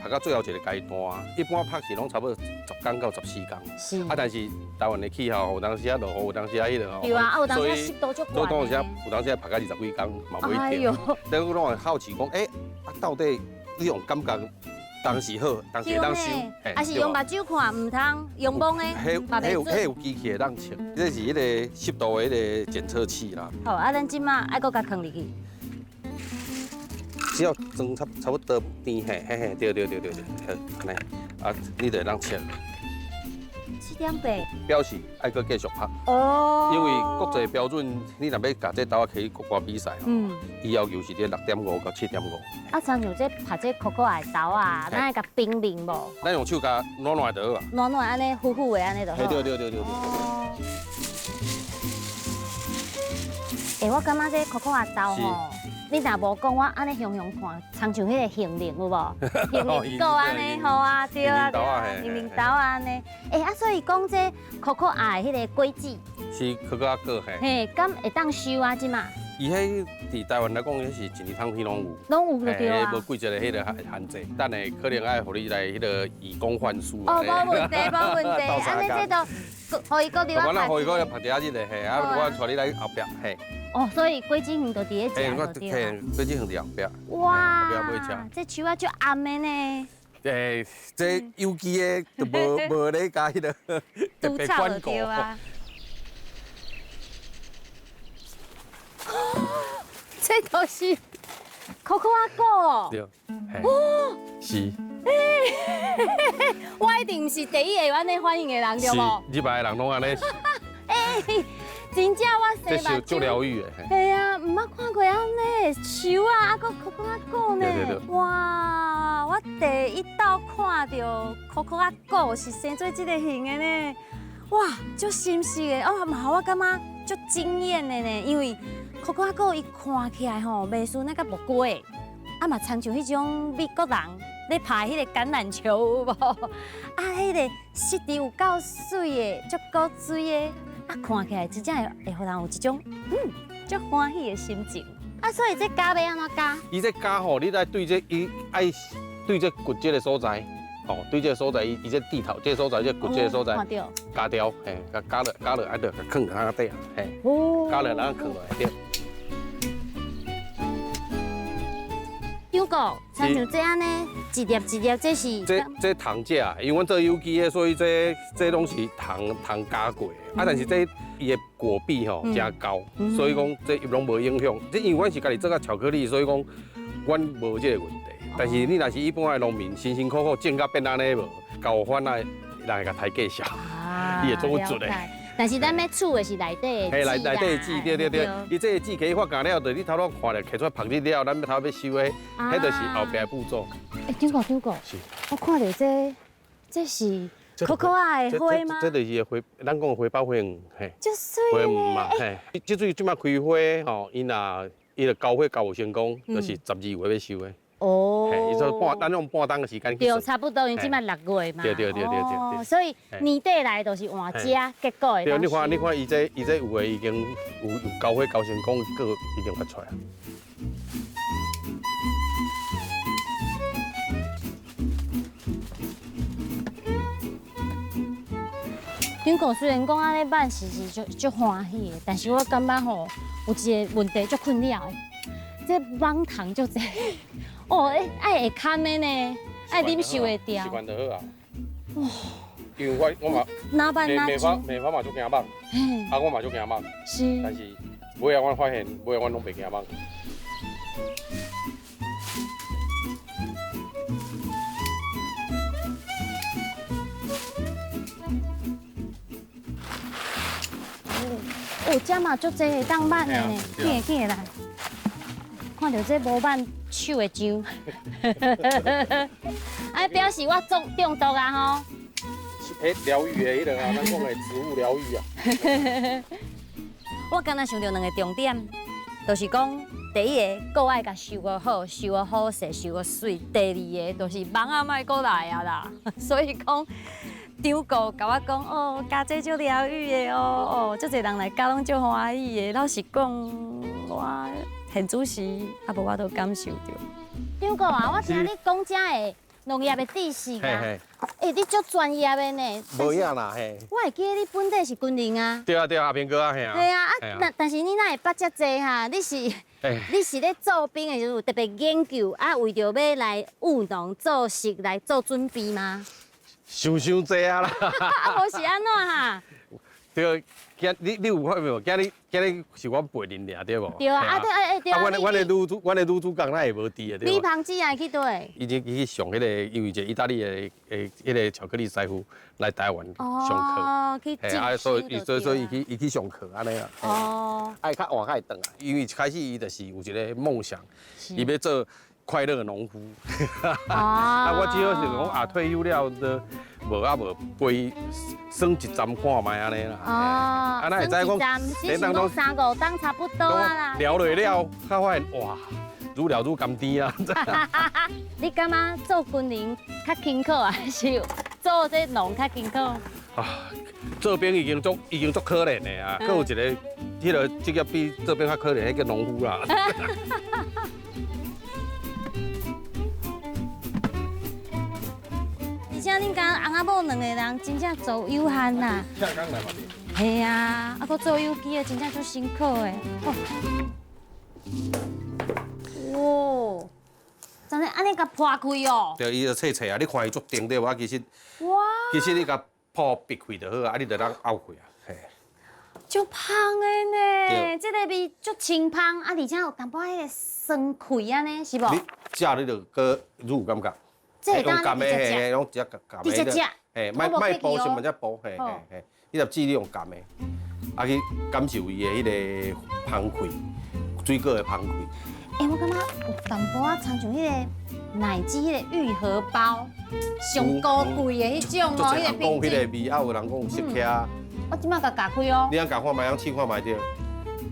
Speaker 9: 到最後一個階段。一般曝是攏差不多10工到14工。
Speaker 1: 是。
Speaker 9: 啊，但是台灣的氣候，有當時啊落雨，有當時啊彼个吼。
Speaker 1: 對啊，啊有當時濕度足懸。
Speaker 9: 所以當時啊，有當時啊曝到20幾工嘛無一定。但我攏會好奇講，欸，啊到底這種感覺，當時好，當時會當收，
Speaker 1: 啊是用目睭看毋通，用摸的嘛袂準。
Speaker 9: 彼有機器會當測，這是彼個濕度的彼個檢測器啦。
Speaker 1: 好，啊，咱這馬愛閣共囥入去。
Speaker 9: 只要裝差不多甜嘿嘿嘿，對對對對對，好，按呢，啊，你就會當測。
Speaker 1: 7.8。
Speaker 9: 表示愛閣繼續曝。
Speaker 1: 哦。
Speaker 9: 因為國際標準，你若欲共這豆仔去國外比賽吼，伊要求是佇6.5到7.5。
Speaker 1: 啊，親像這曝這可可仔的豆仔，咱愛共冰冷無？
Speaker 9: 咱用手共攏攏就好啊。
Speaker 1: 攏攏按呢糊糊的按呢就好。
Speaker 9: 對對對對對。
Speaker 1: 欸，我感覺這可可仔豆吼，你若無講，我按呢雄雄看，親像彼個杏仁有無？杏仁果按呢好啊，對啊，杏仁豆按呢。欸，啊，所以講這可可仔的彼個果子，
Speaker 9: 是可可仔果嘿。
Speaker 1: 嘿，敢會當收啊？這馬？
Speaker 9: 伊彼佇台灣來講，彼是一年通天攏有，
Speaker 1: 攏有就對啊。
Speaker 9: 無季節的彼个限制，等下可能愛予你來彼个以工換宿。
Speaker 1: 哦，無問題，無問題。按呢這都，予伊閣留啊。
Speaker 9: 我予伊閣曝一下日咧，嘿，啊，我帶你來後壁，嘿。
Speaker 1: 哦，所以果子園就佇咧遮就對。
Speaker 9: 嘿，果子園佇後壁。
Speaker 1: 哇，這樹仔足暗的呢。
Speaker 9: 欸，這有機的就無咧共彼个特別管顧。
Speaker 1: 這都是可可仔果。
Speaker 9: 對，哦，是。
Speaker 1: 我一定毋是第一个有按呢反應的人，對無？
Speaker 9: 是，入來的人攏按呢。
Speaker 1: 欸，真正我
Speaker 9: 这是足疗愈的。
Speaker 1: 系啊，毋捌看过按呢树啊，啊阁可可仔果呢。
Speaker 9: 对对对。
Speaker 1: 哇，我第一道看到可可仔果是生做这个形的呢。哇，足新鲜的哦，嘛我感觉足惊艳的呢，因为可可仔果伊看起来吼，袂输那个木瓜，啊嘛亲像彼种美国人咧拍彼个橄榄球有无？啊，彼个质地有够媠的，足古锥的。啊，看起来真正会会予人有一种足欢喜的心情。啊，所以这加欲按怎加？
Speaker 9: 伊这加吼，你来对这伊爱对这骨节的所在，吼，对这个所在，伊伊这地头，这个所在，这骨节的所在，加掉，嘿，共加落加落，啊，就共囥佇底啊，嘿，加落然后囥落来对。
Speaker 1: 张哥，亲像这按呢，一粒一粒，这是
Speaker 9: 这糖食，因为阮做有机的，所以这拢是糖糖加过的。啊，但是这伊的果壁吼诚厚，所以讲这拢无影响。这因为阮是家己做个巧克力，所以讲阮无这个问题。但是你若是一般的农民，辛辛苦苦种甲变按呢无，搞翻啊，人会共抬价销，伊会做准的。
Speaker 1: 但是咱欲储的是内底的
Speaker 9: 嘿，内内底的籽，对对对。伊这个籽起发芽了，就你头拄看了，摕出来曝日了，咱欲头欲收的，彼就是后壁的步骤。
Speaker 1: 欸，张哥张哥，
Speaker 9: 是，
Speaker 1: 我看到这，这是可可仔的花吗？
Speaker 9: 这就是花，咱讲的花苞花园，嘿。
Speaker 1: 足媠
Speaker 9: 花园嘛，嘿。这水这摆开花吼，伊若伊就交花交有成功，就是12月欲收的。
Speaker 1: 哦，
Speaker 9: 伊说半，咱用半冬的时间
Speaker 1: 对，差不多，因为这摆6月嘛。
Speaker 9: 对对对对对。
Speaker 1: 所以年底来就是换遮，结果会。
Speaker 9: 对，你看，你看，伊这伊这有的已经有有交花交成功，果已经发出来。
Speaker 1: 张哥虽然讲按呢办是足足欢喜的，但是我感觉吼有一个问题足困扰的，这网糖足济。哦，欸，爱会堪的呢，爱忍受会牢。
Speaker 9: 习惯就好啊。哇！因为我嘛，
Speaker 1: 梅
Speaker 9: 花梅花嘛足惊蠓，啊我嘛足惊蠓。
Speaker 1: 是。
Speaker 9: 但是尾仔我发现，尾仔我拢袂惊蠓。
Speaker 1: 哦，这嘛足济会当挽的呢，紧的紧的来。看到这无挽手的酱，哎，表示我中中毒啊吼！
Speaker 9: 欸，疗愈的彼个啊，咱讲的植物疗愈啊。
Speaker 1: 我敢若想著两个重点，就是讲第一个，阁爱共收个好，收个好势，收个媠；第二个，就是蠓仔莫阁来啊啦。所以讲，张哥共我讲哦，加这足疗愈的哦，哦，足济人来教拢足欢喜的。老实讲，我。现主时也无法度感受到。张哥啊，我听你讲遮的农业的知识啊，欸，你足专业的呢。
Speaker 9: 无影啦，嘿。
Speaker 1: 我会记得你本底是军人啊。
Speaker 9: 对啊对啊，阿平哥啊，嘿啊。
Speaker 1: 嘿啊，啊，但是你哪会捌遮济哈？你是你是咧做兵的时阵有特别研究啊，为著欲来务农做食来做准备吗？
Speaker 9: 想伤济啊啦。
Speaker 1: 啊，无是按怎哈？
Speaker 9: 对，今你你有发现无？今日今日是阮陪恁尔，对无？
Speaker 1: 对啊，啊对，哎对啊。
Speaker 9: 阮的女主，阮的女主角哪会无伫的？对
Speaker 1: 李芳姊也去佗？
Speaker 9: 伊去去上彼个，因为一个意大利的彼个巧克力师傅来台湾上课。
Speaker 1: 哦，去进
Speaker 9: 修。所以所以所以伊去伊去上课按呢啦。
Speaker 1: 哦。
Speaker 9: 爱较晚较会转来，因为一开始伊就是有一个梦想，伊欲做快乐农夫。啊，我只好是讲啊，退休了都无啊无陪耍一站看觅按呢啦。
Speaker 1: 哦，啊，
Speaker 9: 哪会知讲，
Speaker 1: 只是讲三五冬差不多啊啦。
Speaker 9: 聊落了，才发现哇，愈聊愈甘甜啊。
Speaker 1: 你感觉做军人较辛苦，还是做这农较辛苦？
Speaker 9: 啊，做兵已经足已经足可怜的啊，阁有一个彼个职业比做兵较可怜，彼个农夫啦。
Speaker 1: 而且恁家翁仔某两个人真正做有限啦。系啊，啊，阁做有机的真正足辛苦的。哇，真的按呢共破开哦。
Speaker 9: 对，伊就切切啊，你看伊足甜对无？啊，其实，
Speaker 1: 哇，
Speaker 9: 其实你共破闭开就好啊，啊，你就当拗开啊，嘿。
Speaker 1: 足芳的呢，这个味足清芳，啊，而且有淡薄仔彼个酸气按呢，是无？
Speaker 9: 你食你就阁愈有感觉。
Speaker 1: 这会当直接食，
Speaker 9: 拢直接夹
Speaker 1: 直接食，
Speaker 9: 嘿，莫莫剥，先莫才剥，嘿嘿嘿，彼粒籽你用夹的。啊去感受伊的彼个芳气，水果的芳气。
Speaker 1: 欸，我感觉有淡薄仔亲像彼个奶鸡彼个玉荷包，上高贵的彼种哦，彼个
Speaker 9: 人讲彼个味，啊有人讲有释迦。
Speaker 1: 我这摆共咬开哦。
Speaker 9: 你通咬看觅，通试看觅著，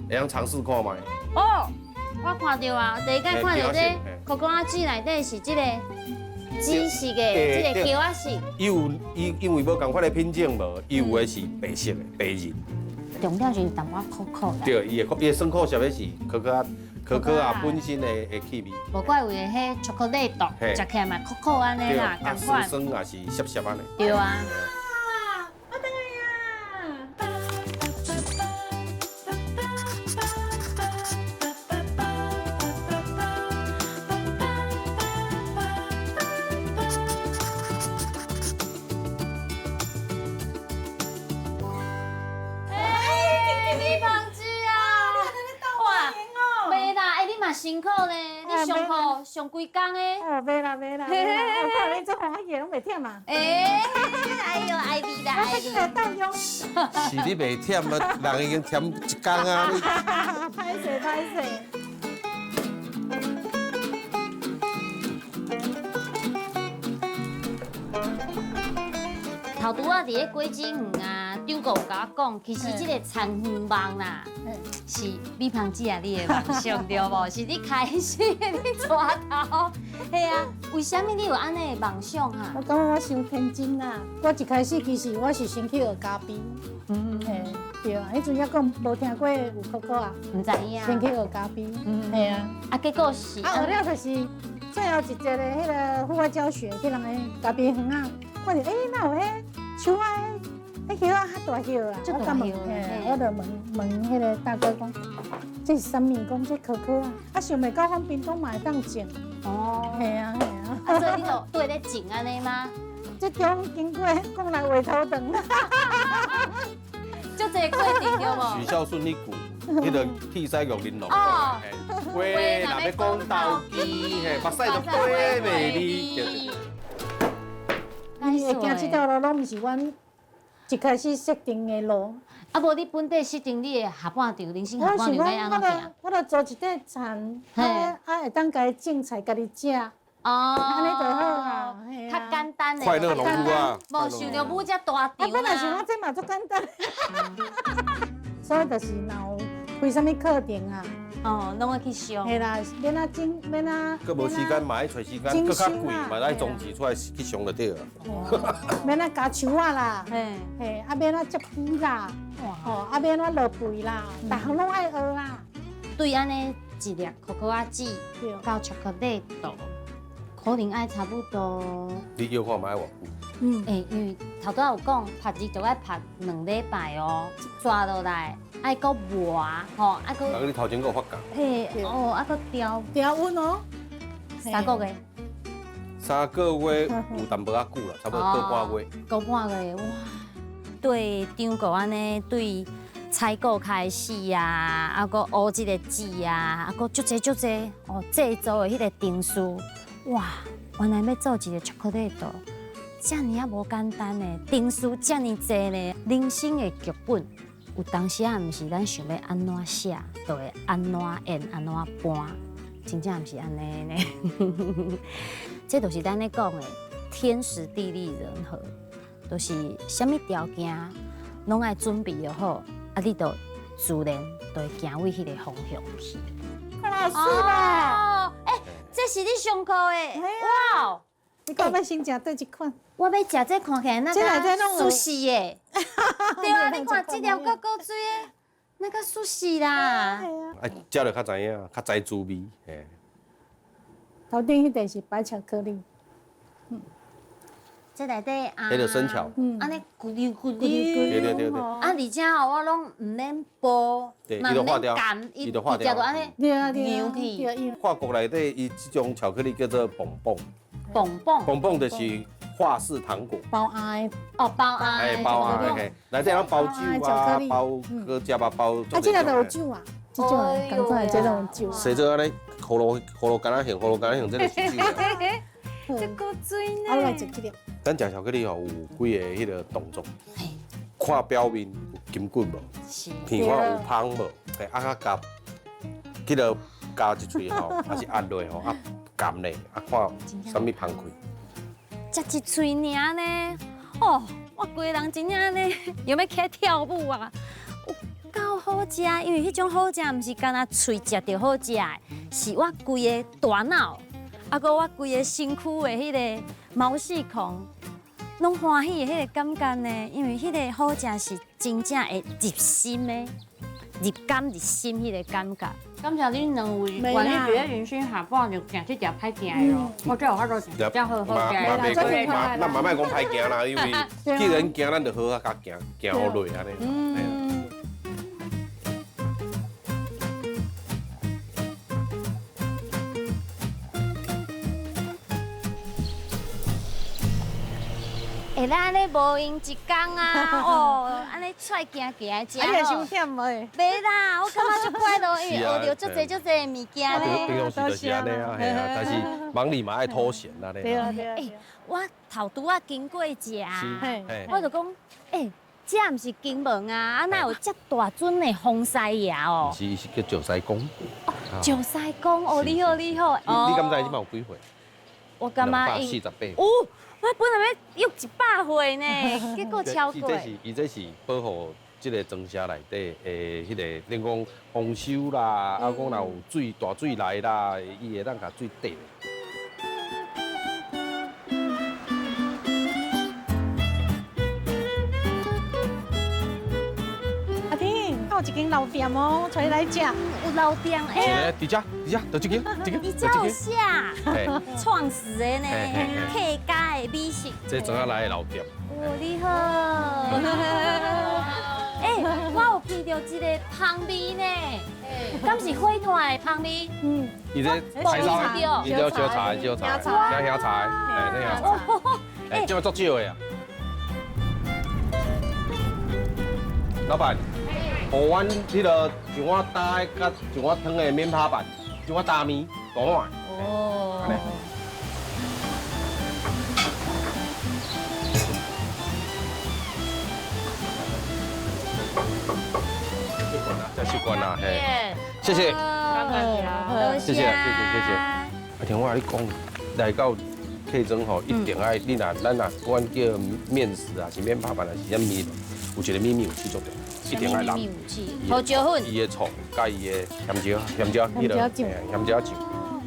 Speaker 9: 会用尝试看觅。
Speaker 1: 哦，我看著啊，第一摆看著这可可仔籽内底是这个紫色的，这个球仔色。
Speaker 9: 伊有伊因为无仝款的品种无，伊有的是白色的白仁。
Speaker 1: 重点是淡薄仔苦苦
Speaker 9: 的。对，伊的伊的酸苦涩的是可可仔。可可仔本身的气味，
Speaker 1: 无怪有的彼巧克力豆食起来嘛苦苦按呢啦，仝款。
Speaker 9: 酸酸也是涩涩按呢。
Speaker 1: 对啊。
Speaker 4: 我转来啊！
Speaker 1: 辛苦呢，你上课上规工的。
Speaker 4: 哦，袂啦袂啦，我看你做欢喜，拢袂忝啊。
Speaker 1: 欸，哎呦，爱你啦，爱你。
Speaker 9: 是你袂忝啊，人已经忝一工啊。
Speaker 4: 歹势歹势。
Speaker 1: 头拄仔伫咧果子园啊，张哥有共我讲，其实这个田园梦啦，是美芳姊啊，你的梦想对无？是你开始的你带头，嘿啊，为啥物你有按呢的梦想啊？
Speaker 4: 我感觉我伤天真啦。我一开始其实我是先去学咖啡，嘿，对啊，彼阵犹阁无听过有可可啊，
Speaker 1: 毋知影。
Speaker 4: 先去学咖啡，嘿啊，
Speaker 1: 啊结果是，
Speaker 4: 啊学了就是最后一节的彼个户外教学，去人的咖啡园啊，看著欸，哪有彼树仔，彼叶仔较大叶啊，我敢问，我就问问彼个大哥讲，这是啥物？讲这可可啊，啊想袂到阮屏东嘛会当种。哦，嘿啊嘿啊。
Speaker 1: 啊，所以你就对咧种按呢吗？
Speaker 4: 这中经过讲来话头长。
Speaker 1: 足济过程对无？
Speaker 9: 许孝顺彼句，彼个铁狮玉玲珑。哦。话若欲讲投机，嘿，目屎都飞袂离。对对对。
Speaker 4: 你会行这条路，拢毋是阮一开始设定的路。
Speaker 1: 啊，无你本底设定你的下半场，人生下半场欲按怎行？
Speaker 4: 我著租一块田，啊会当家己种菜，家己食。哦，按呢就好啊，
Speaker 1: 较简单的。
Speaker 9: 快乐农夫啊！
Speaker 1: 无想著舞遮大场。
Speaker 4: 啊，本来想讲这嘛足简单。所以就是若有开啥物课程啊？
Speaker 1: 哦，拢爱去上。
Speaker 4: 嘿啦，免啊整，免啊。
Speaker 9: 阁无时间嘛爱揣时间，阁较贵嘛爱装置出来去上就对了。
Speaker 4: 免啊加树仔啦，嘿，嘿，啊免啊接枝啦，哦，啊免啊落肥啦，逐项拢爱学啦。
Speaker 1: 对按呢一粒可可仔籽到巧克力豆，可能爱差不多。
Speaker 9: 你摇看觅爱偌久？
Speaker 1: 嗯，欸，因为头拄仔有讲，晒日就爱晒2礼拜哦，抓落来爱阁磨吼，爱阁。
Speaker 9: 啊，你头前阁有发酵。
Speaker 1: 嘿，哦，啊阁调
Speaker 4: 调温哦。
Speaker 1: 3个月。
Speaker 9: 3个月有淡薄仔久啦，差不多个半月。
Speaker 1: 个半月，哇！对张哥按呢，对采购开始啊，啊阁乌这个籽啊，啊阁足济足济哦，制作的彼个程序，哇！原来欲做一个巧克力豆。遮尔仔无简单呢，程序遮尔济呢，人生的剧本有当时仔毋是咱想欲按怎写，就会按怎演、按怎搬，真正毋是按呢呢。这就是咱咧讲的天时地利人和，就是啥物条件拢爱准备好，啊，你就自然就会行为彼个方向去。
Speaker 4: 老师啦，
Speaker 1: 欸，这是你上课的，哇！
Speaker 4: 你讲欲先食佗一款？
Speaker 1: 我欲食这看起来那个舒适的，对啊，你看这条够够水的，那个舒适啦。
Speaker 9: 啊，食了较知影，较知滋味，嘿。
Speaker 4: 头顶彼块是白巧克力，
Speaker 1: 这内底啊，
Speaker 9: 彼个生巧，
Speaker 1: 按呢咕溜咕溜，
Speaker 9: 对对对对。
Speaker 1: 啊，而且吼，我拢毋免剥，
Speaker 9: 嘛毋免
Speaker 1: 擀，伊直接就按呢扭去。
Speaker 9: 法国内底伊这种巧克力叫做蹦蹦。
Speaker 1: 蹦蹦。
Speaker 9: 蹦蹦就是法式糖果。
Speaker 4: 包餡。
Speaker 1: 哦，包餡。
Speaker 9: 哎，包餡嘿，内底拢包酒啊，包果汁啊，包。
Speaker 4: 啊，这个都有酒啊，这种仝款这种酒。
Speaker 9: 生做按呢，葫芦葫芦柑仔形，葫芦柑仔形，这个是酒。
Speaker 6: 这够水呢。
Speaker 4: 我来食这个。
Speaker 9: 咱食巧克力吼，有几个彼个动作。看表面，筋骨无，闻看有芳无，嘿，啊，佮夹，彼个咬一喙吼，还是压落吼，啊，含咧，啊，看啥物芳气。
Speaker 1: 食一喙尔呢，哦，我规人真正呢，有欲起来跳舞啊！有够好食，因为彼种好食，毋是干焦喙食著好食的，是我规个大脑，啊，阁我规个身躯的彼个毛细孔，拢欢喜的彼个感觉呢。因为彼个好食是真正会入心的，入感入心彼个感觉。
Speaker 6: 感谢恁两位愿意伫咧人生下半场行这条歹行的路，我才有法度行遮好好行的路。
Speaker 9: 咱嘛莫讲歹行啦，因为既然行，咱就好好共行，行好落按呢。
Speaker 1: 欸，咱按呢无闲一工啊，哦，按呢出来行行食。
Speaker 4: 啊，你会伤忝无？
Speaker 1: 袂啦，我感觉足快乐，因为学著足济足济物件咧。
Speaker 9: 平常时就是按呢啊，嘿啊，但是忙里嘛爱偷闲啊咧。
Speaker 4: 对啊对啊。
Speaker 1: 欸，我头拄仔经过遮，我就讲，欸，这毋是金门啊，啊哪有遮大尊的风师爷哦？
Speaker 9: 是，是叫石狮公。
Speaker 1: 哦，石狮公，哦，你好你好。
Speaker 9: 你敢知这摆有几岁？
Speaker 1: 我感觉
Speaker 9: 48。
Speaker 1: 哦。我本来欲100岁呢，结果超过。
Speaker 9: 伊这是保护这个庄社内底的彼个，恁讲丰收啦，啊讲若有水大水来啦，伊会当共水缀。
Speaker 4: 阿婷，有一间老店哦，带你来食。
Speaker 1: 有老店
Speaker 9: 哎。伫遮，伫遮，就这间，这间。
Speaker 1: 你这有写，创始的呢，客家的美食。
Speaker 9: 这庄仔来的老店。
Speaker 1: 哦，你好。哎，我有闻到一个香味呢，敢是火炭的香味？
Speaker 4: 嗯。
Speaker 9: 伊这柴烧，伊这烧柴，烧柴，这香柴，哎，这香柴。哎，这嘛足少的啊。老板。予阮彼个一碗焦的，佮一碗汤的面扒饭，一碗大面，大碗。哦。习惯啦，这习惯啦，嘿。谢谢。谢谢，谢谢，谢谢。阿婷，我共你讲，来到客庄吼，一定爱你若咱若不管叫面食啊，是面扒饭，还是啥物，有一个秘密武器足重要。一定爱淋
Speaker 1: 胡椒粉，
Speaker 9: 伊的醋，佮伊的咸椒，咸椒，咸椒酱，咸椒酱。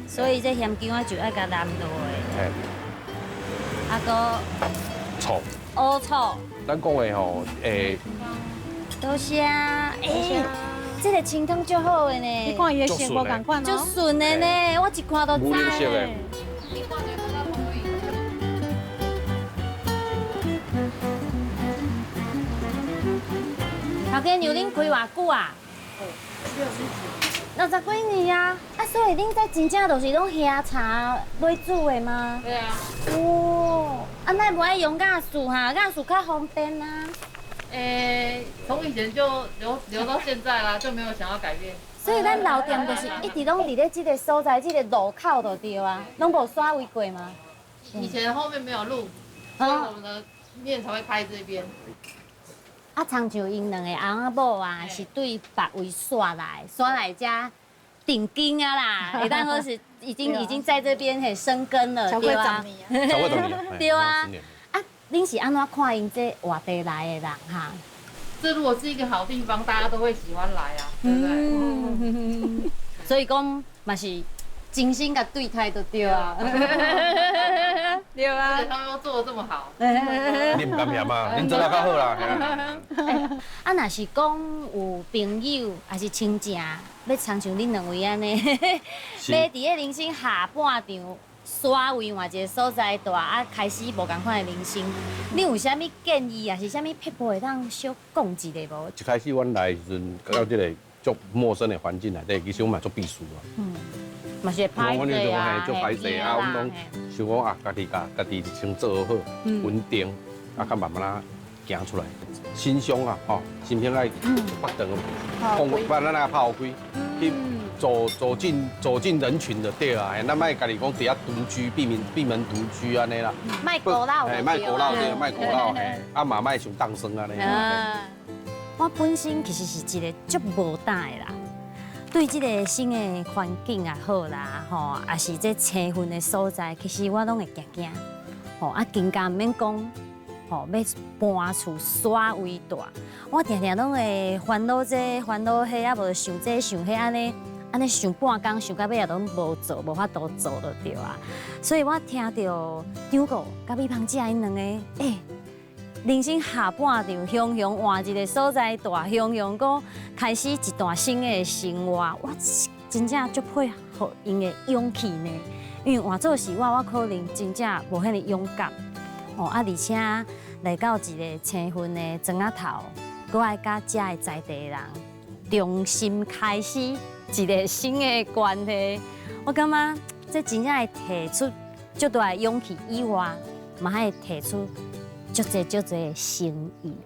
Speaker 1: 所以这咸椒仔就爱共淋落去。嘿。啊，阁
Speaker 9: 醋。
Speaker 1: 乌醋。
Speaker 9: 咱讲的吼，欸。
Speaker 1: 多谢。欸，这个清汤足好的呢。
Speaker 4: 你看伊的色无仝款哦。
Speaker 1: 足顺的呢，我一看就知。头家娘，恁开偌久啊？60几年啊！啊，所以恁这真正就是拢喝茶为主的吗？
Speaker 6: 对啊。
Speaker 1: 哦，啊，那无爱用瓦斯哈？瓦斯较方便啊。
Speaker 10: 欸，从以前就留到现在啦，就没有想要改变。
Speaker 1: 所以咱老店就是一直拢伫咧这个所在，这个路口就对啊，拢无徙位过吗？
Speaker 10: 以前后面没有路，所以我们的面才会开这边。
Speaker 1: 啊，亲像𪜶两个翁仔某啊，是对别位徙来，徙来遮定根啊啦，会当说是已经在这边很生根了，对啊，
Speaker 9: 超过10年，
Speaker 1: 对啊。啊，恁是按怎看𪜶这外地来的人哈？
Speaker 10: 这如果是一个好地方，大家都会喜欢来啊，对不对？
Speaker 1: 所以讲嘛是真心共对待就对啊。
Speaker 6: 对啊，
Speaker 10: 他们又做得这么好，
Speaker 9: 你毋甘嫌啊？恁做得较好啦。
Speaker 1: 啊，若是讲有朋友还是亲情，欲亲像恁两位按呢，欲伫咧人生下半场，徙位换一个所在蹛，啊，开始无仝款的人生，你有啥物建议，抑是啥物撇步会当小讲一下无？
Speaker 9: 一开始阮来的时阵，到这个足陌生的环境内底，其实阮嘛足避暑啊。
Speaker 1: 嘛是会歹势啊，
Speaker 9: 足歹势啊，阮拢想讲啊，家己先做好，稳定，啊，较慢慢仔行出来。心胸啊，吼，心胸爱发长，放，把咱来抛开，去走进人群就对啊。咱莫家己讲伫遐独居，闭门独居按呢啦。
Speaker 1: 莫孤老，
Speaker 9: 嘿，莫孤老对，莫孤老嘿，啊嘛莫伤当生按呢。
Speaker 1: 我本身其實是一個足無膽的人，對這個新的環境也好啦，吼，也是這青雲的所在，其實我攏會驚驚，吼啊，更加毋免講，吼，欲搬厝徙位蹛，我定定攏會煩惱這煩惱彼，啊無想這想彼，按呢按呢想半工，想到尾仔攏無做，無法度做就對啊。所以我聽著張哥佮美芳姐𪜶兩個，欸，人生下半場，雄雄換一個所在蹛，雄雄閣開始一段新的生活，我真正足佩服𪜶的勇氣呢。因為換做是我，我可能真正無彼个勇敢。哦啊，而且來到一个青雲的莊仔頭，閣愛佮遮的在地人重新開始一个新的關係，我感覺這真正會提出足大的勇氣以外，嘛會提出足濟足濟的誠意。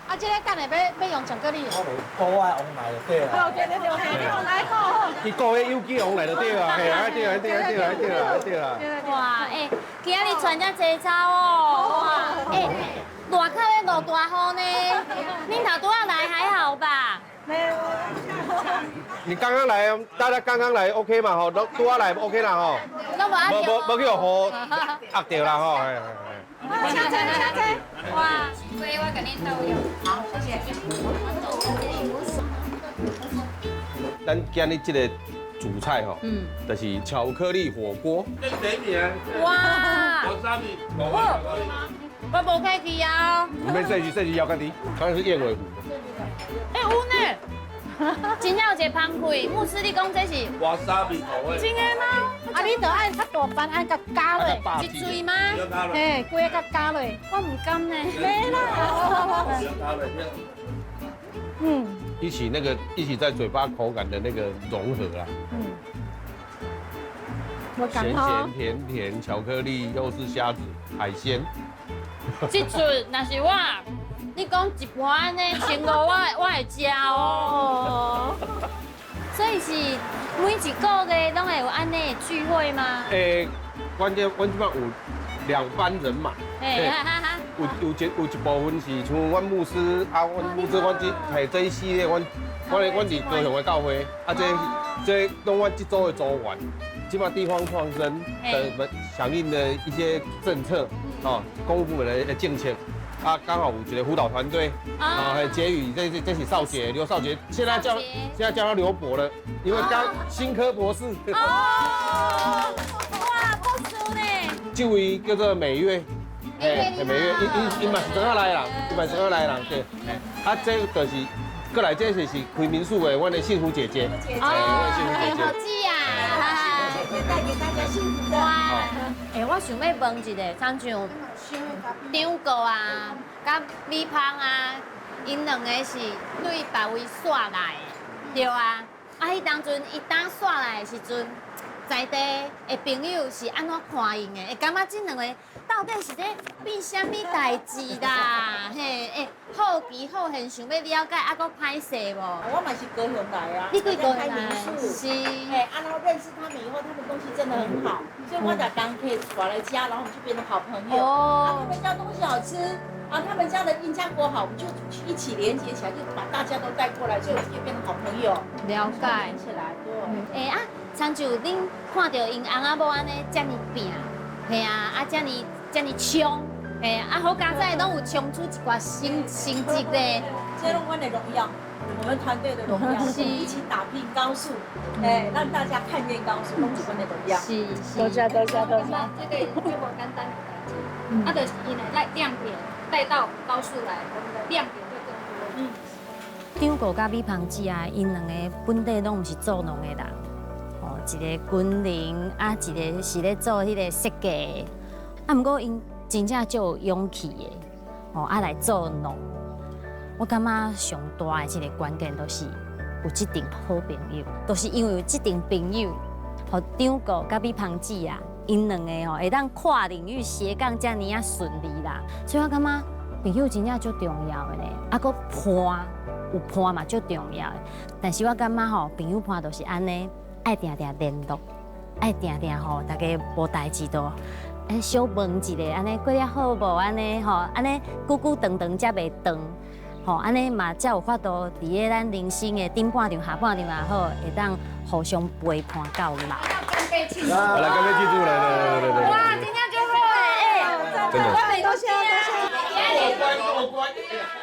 Speaker 4: 啊，這個等下欲用巧克力。
Speaker 11: 我無顧我的王來就對啦。
Speaker 4: 對對對，你王來顧好。
Speaker 9: 伊顧彼有機王來就對啦，嘿啊對啊對啊對啊對啊對啦。
Speaker 1: 哇，欸，今仔日穿遮濟草哦，哇，欸，外口咧落大雨呢，恁頭拄仔來還好吧？
Speaker 4: 沒有。
Speaker 9: 你剛剛來，大家剛剛來 OK 嘛？吼，都拄仔來 OK 啦吼。無無無去予雨壓著啦吼。
Speaker 4: 請坐，請坐。
Speaker 1: 哇，所以我共你倒用。
Speaker 4: 好，謝謝。
Speaker 9: 咱今日這個主菜吼，就是巧克力火鍋。
Speaker 5: 這是啥物？
Speaker 1: 哇！
Speaker 5: わさび。
Speaker 1: 我無客氣啊。
Speaker 9: 唔免說是說是枵家己，當然是燕尾服。
Speaker 1: 欸，有呢。真正有一個芳氣，牧師你講這是？
Speaker 5: わさび口味。
Speaker 1: 真的嗎？
Speaker 4: 啊，你著愛較大瓣，愛佮加落。
Speaker 1: 一喙嗎？
Speaker 4: 嘿，規个佮加落。
Speaker 1: 我毋敢呢。
Speaker 4: 沒啦。嗯。
Speaker 9: 一起那個，一起在嘴巴口感的那個融合啊。嗯。鹹鹹甜甜，巧克力又是蝦子，海鮮。
Speaker 1: 這出若是我。你講一盤按呢，千五我會食哦。所以是每一個月攏會有按呢的聚會嗎？
Speaker 9: 欸，阮這阮這擺有兩班人馬。有一部分是像阮牧師啊，阮牧師阮這嘿這一系列，阮佇高雄的教會，啊這這攏阮這組的組員，這擺地方創生的響應的一些政策，哦，公務部門的政策。啊，剛好有一個輔導團隊，啊，還傑宇，這是少傑，劉少傑，現在叫他劉博了，因為剛新科博士。
Speaker 1: 哦，哇，博士呢？
Speaker 9: 這位叫做美月，哎，美月，伊嘛是庄仔來人，伊嘛是庄仔來人，對。啊，這就是過來，這是開民宿的，阮的幸福姐姐，哎，阮的幸福姐姐。
Speaker 1: 好姐啊，
Speaker 3: 帶給大家幸福的。
Speaker 1: 哇，欸，我想欲問一下，親像張哥啊，佮美芳啊，𪜶兩個是對別位徙來的，對啊。啊，彼當陣伊當徙來的時陣，在地的朋友是按怎看𪜶的？會感覺這兩個到底是咧變啥物代誌啦？嘿，欸，好奇好現想欲了解，啊，閣歹勢無？
Speaker 12: 我嘛是高雄來啊，
Speaker 1: 你對高雄來？是。
Speaker 12: 嘿，啊，然後認識他們以後，他們東西真的很好，所以我就當可以帶來家，然後我們就變成好朋友。哦。啊，他們家東西好吃，啊，他們家的印加果好，我們就一起連接起來，就把大家都帶過來，所以我們就變成好朋友。
Speaker 1: 了解。
Speaker 12: 起來，對。
Speaker 1: 欸啊，親像恁看著𪜶翁仔某按呢遮爾拚，嘿啊，啊遮爾遮爾衝，嘿啊，好佳哉攏有衝出一寡成績咧。
Speaker 12: 這攏阮的榮耀，我們團隊的榮耀，是一起打拼高樹，哎，讓大家看見高樹，攏是阮的榮耀。
Speaker 1: 是是。
Speaker 4: 多謝多謝多謝。
Speaker 10: 這個就無簡單的代誌，啊，就是因為來亮點帶到高樹來，我們的亮點會更多。
Speaker 1: 嗯。張哥佮美芳姊啊，𪜶兩个本底攏毋是做農的人，哦，一个軍人，啊，一个是咧做彼個設計，啊，毋過𪜶真正足有勇氣的，哦，啊來做農。我感覺上大的一个關鍵，就是有這陣好朋友，就是因為有這陣朋友，予張哥佮美芳姊啊，𪜶兩个吼會當跨領域斜槓遮爾仔順利啦，所以我感覺朋友真正足重要的呢，啊，閣伴。有伴嘛足重要的，但是我感覺吼，朋友伴就是按呢，愛定定聯絡，愛定定吼，大家無代誌都小问一下，按呢過了好無？按呢吼，按呢久久長長才袂斷，吼，按呢嘛才有法度佇咧咱人生的頂半場、下半場也好，會當互相陪伴到老。
Speaker 10: 乾杯慶祝！
Speaker 9: 來，乾杯慶祝！來來來來來！
Speaker 10: 哇，今天就好哎，
Speaker 9: 真的，
Speaker 10: 多謝多謝。
Speaker 9: 過關過關。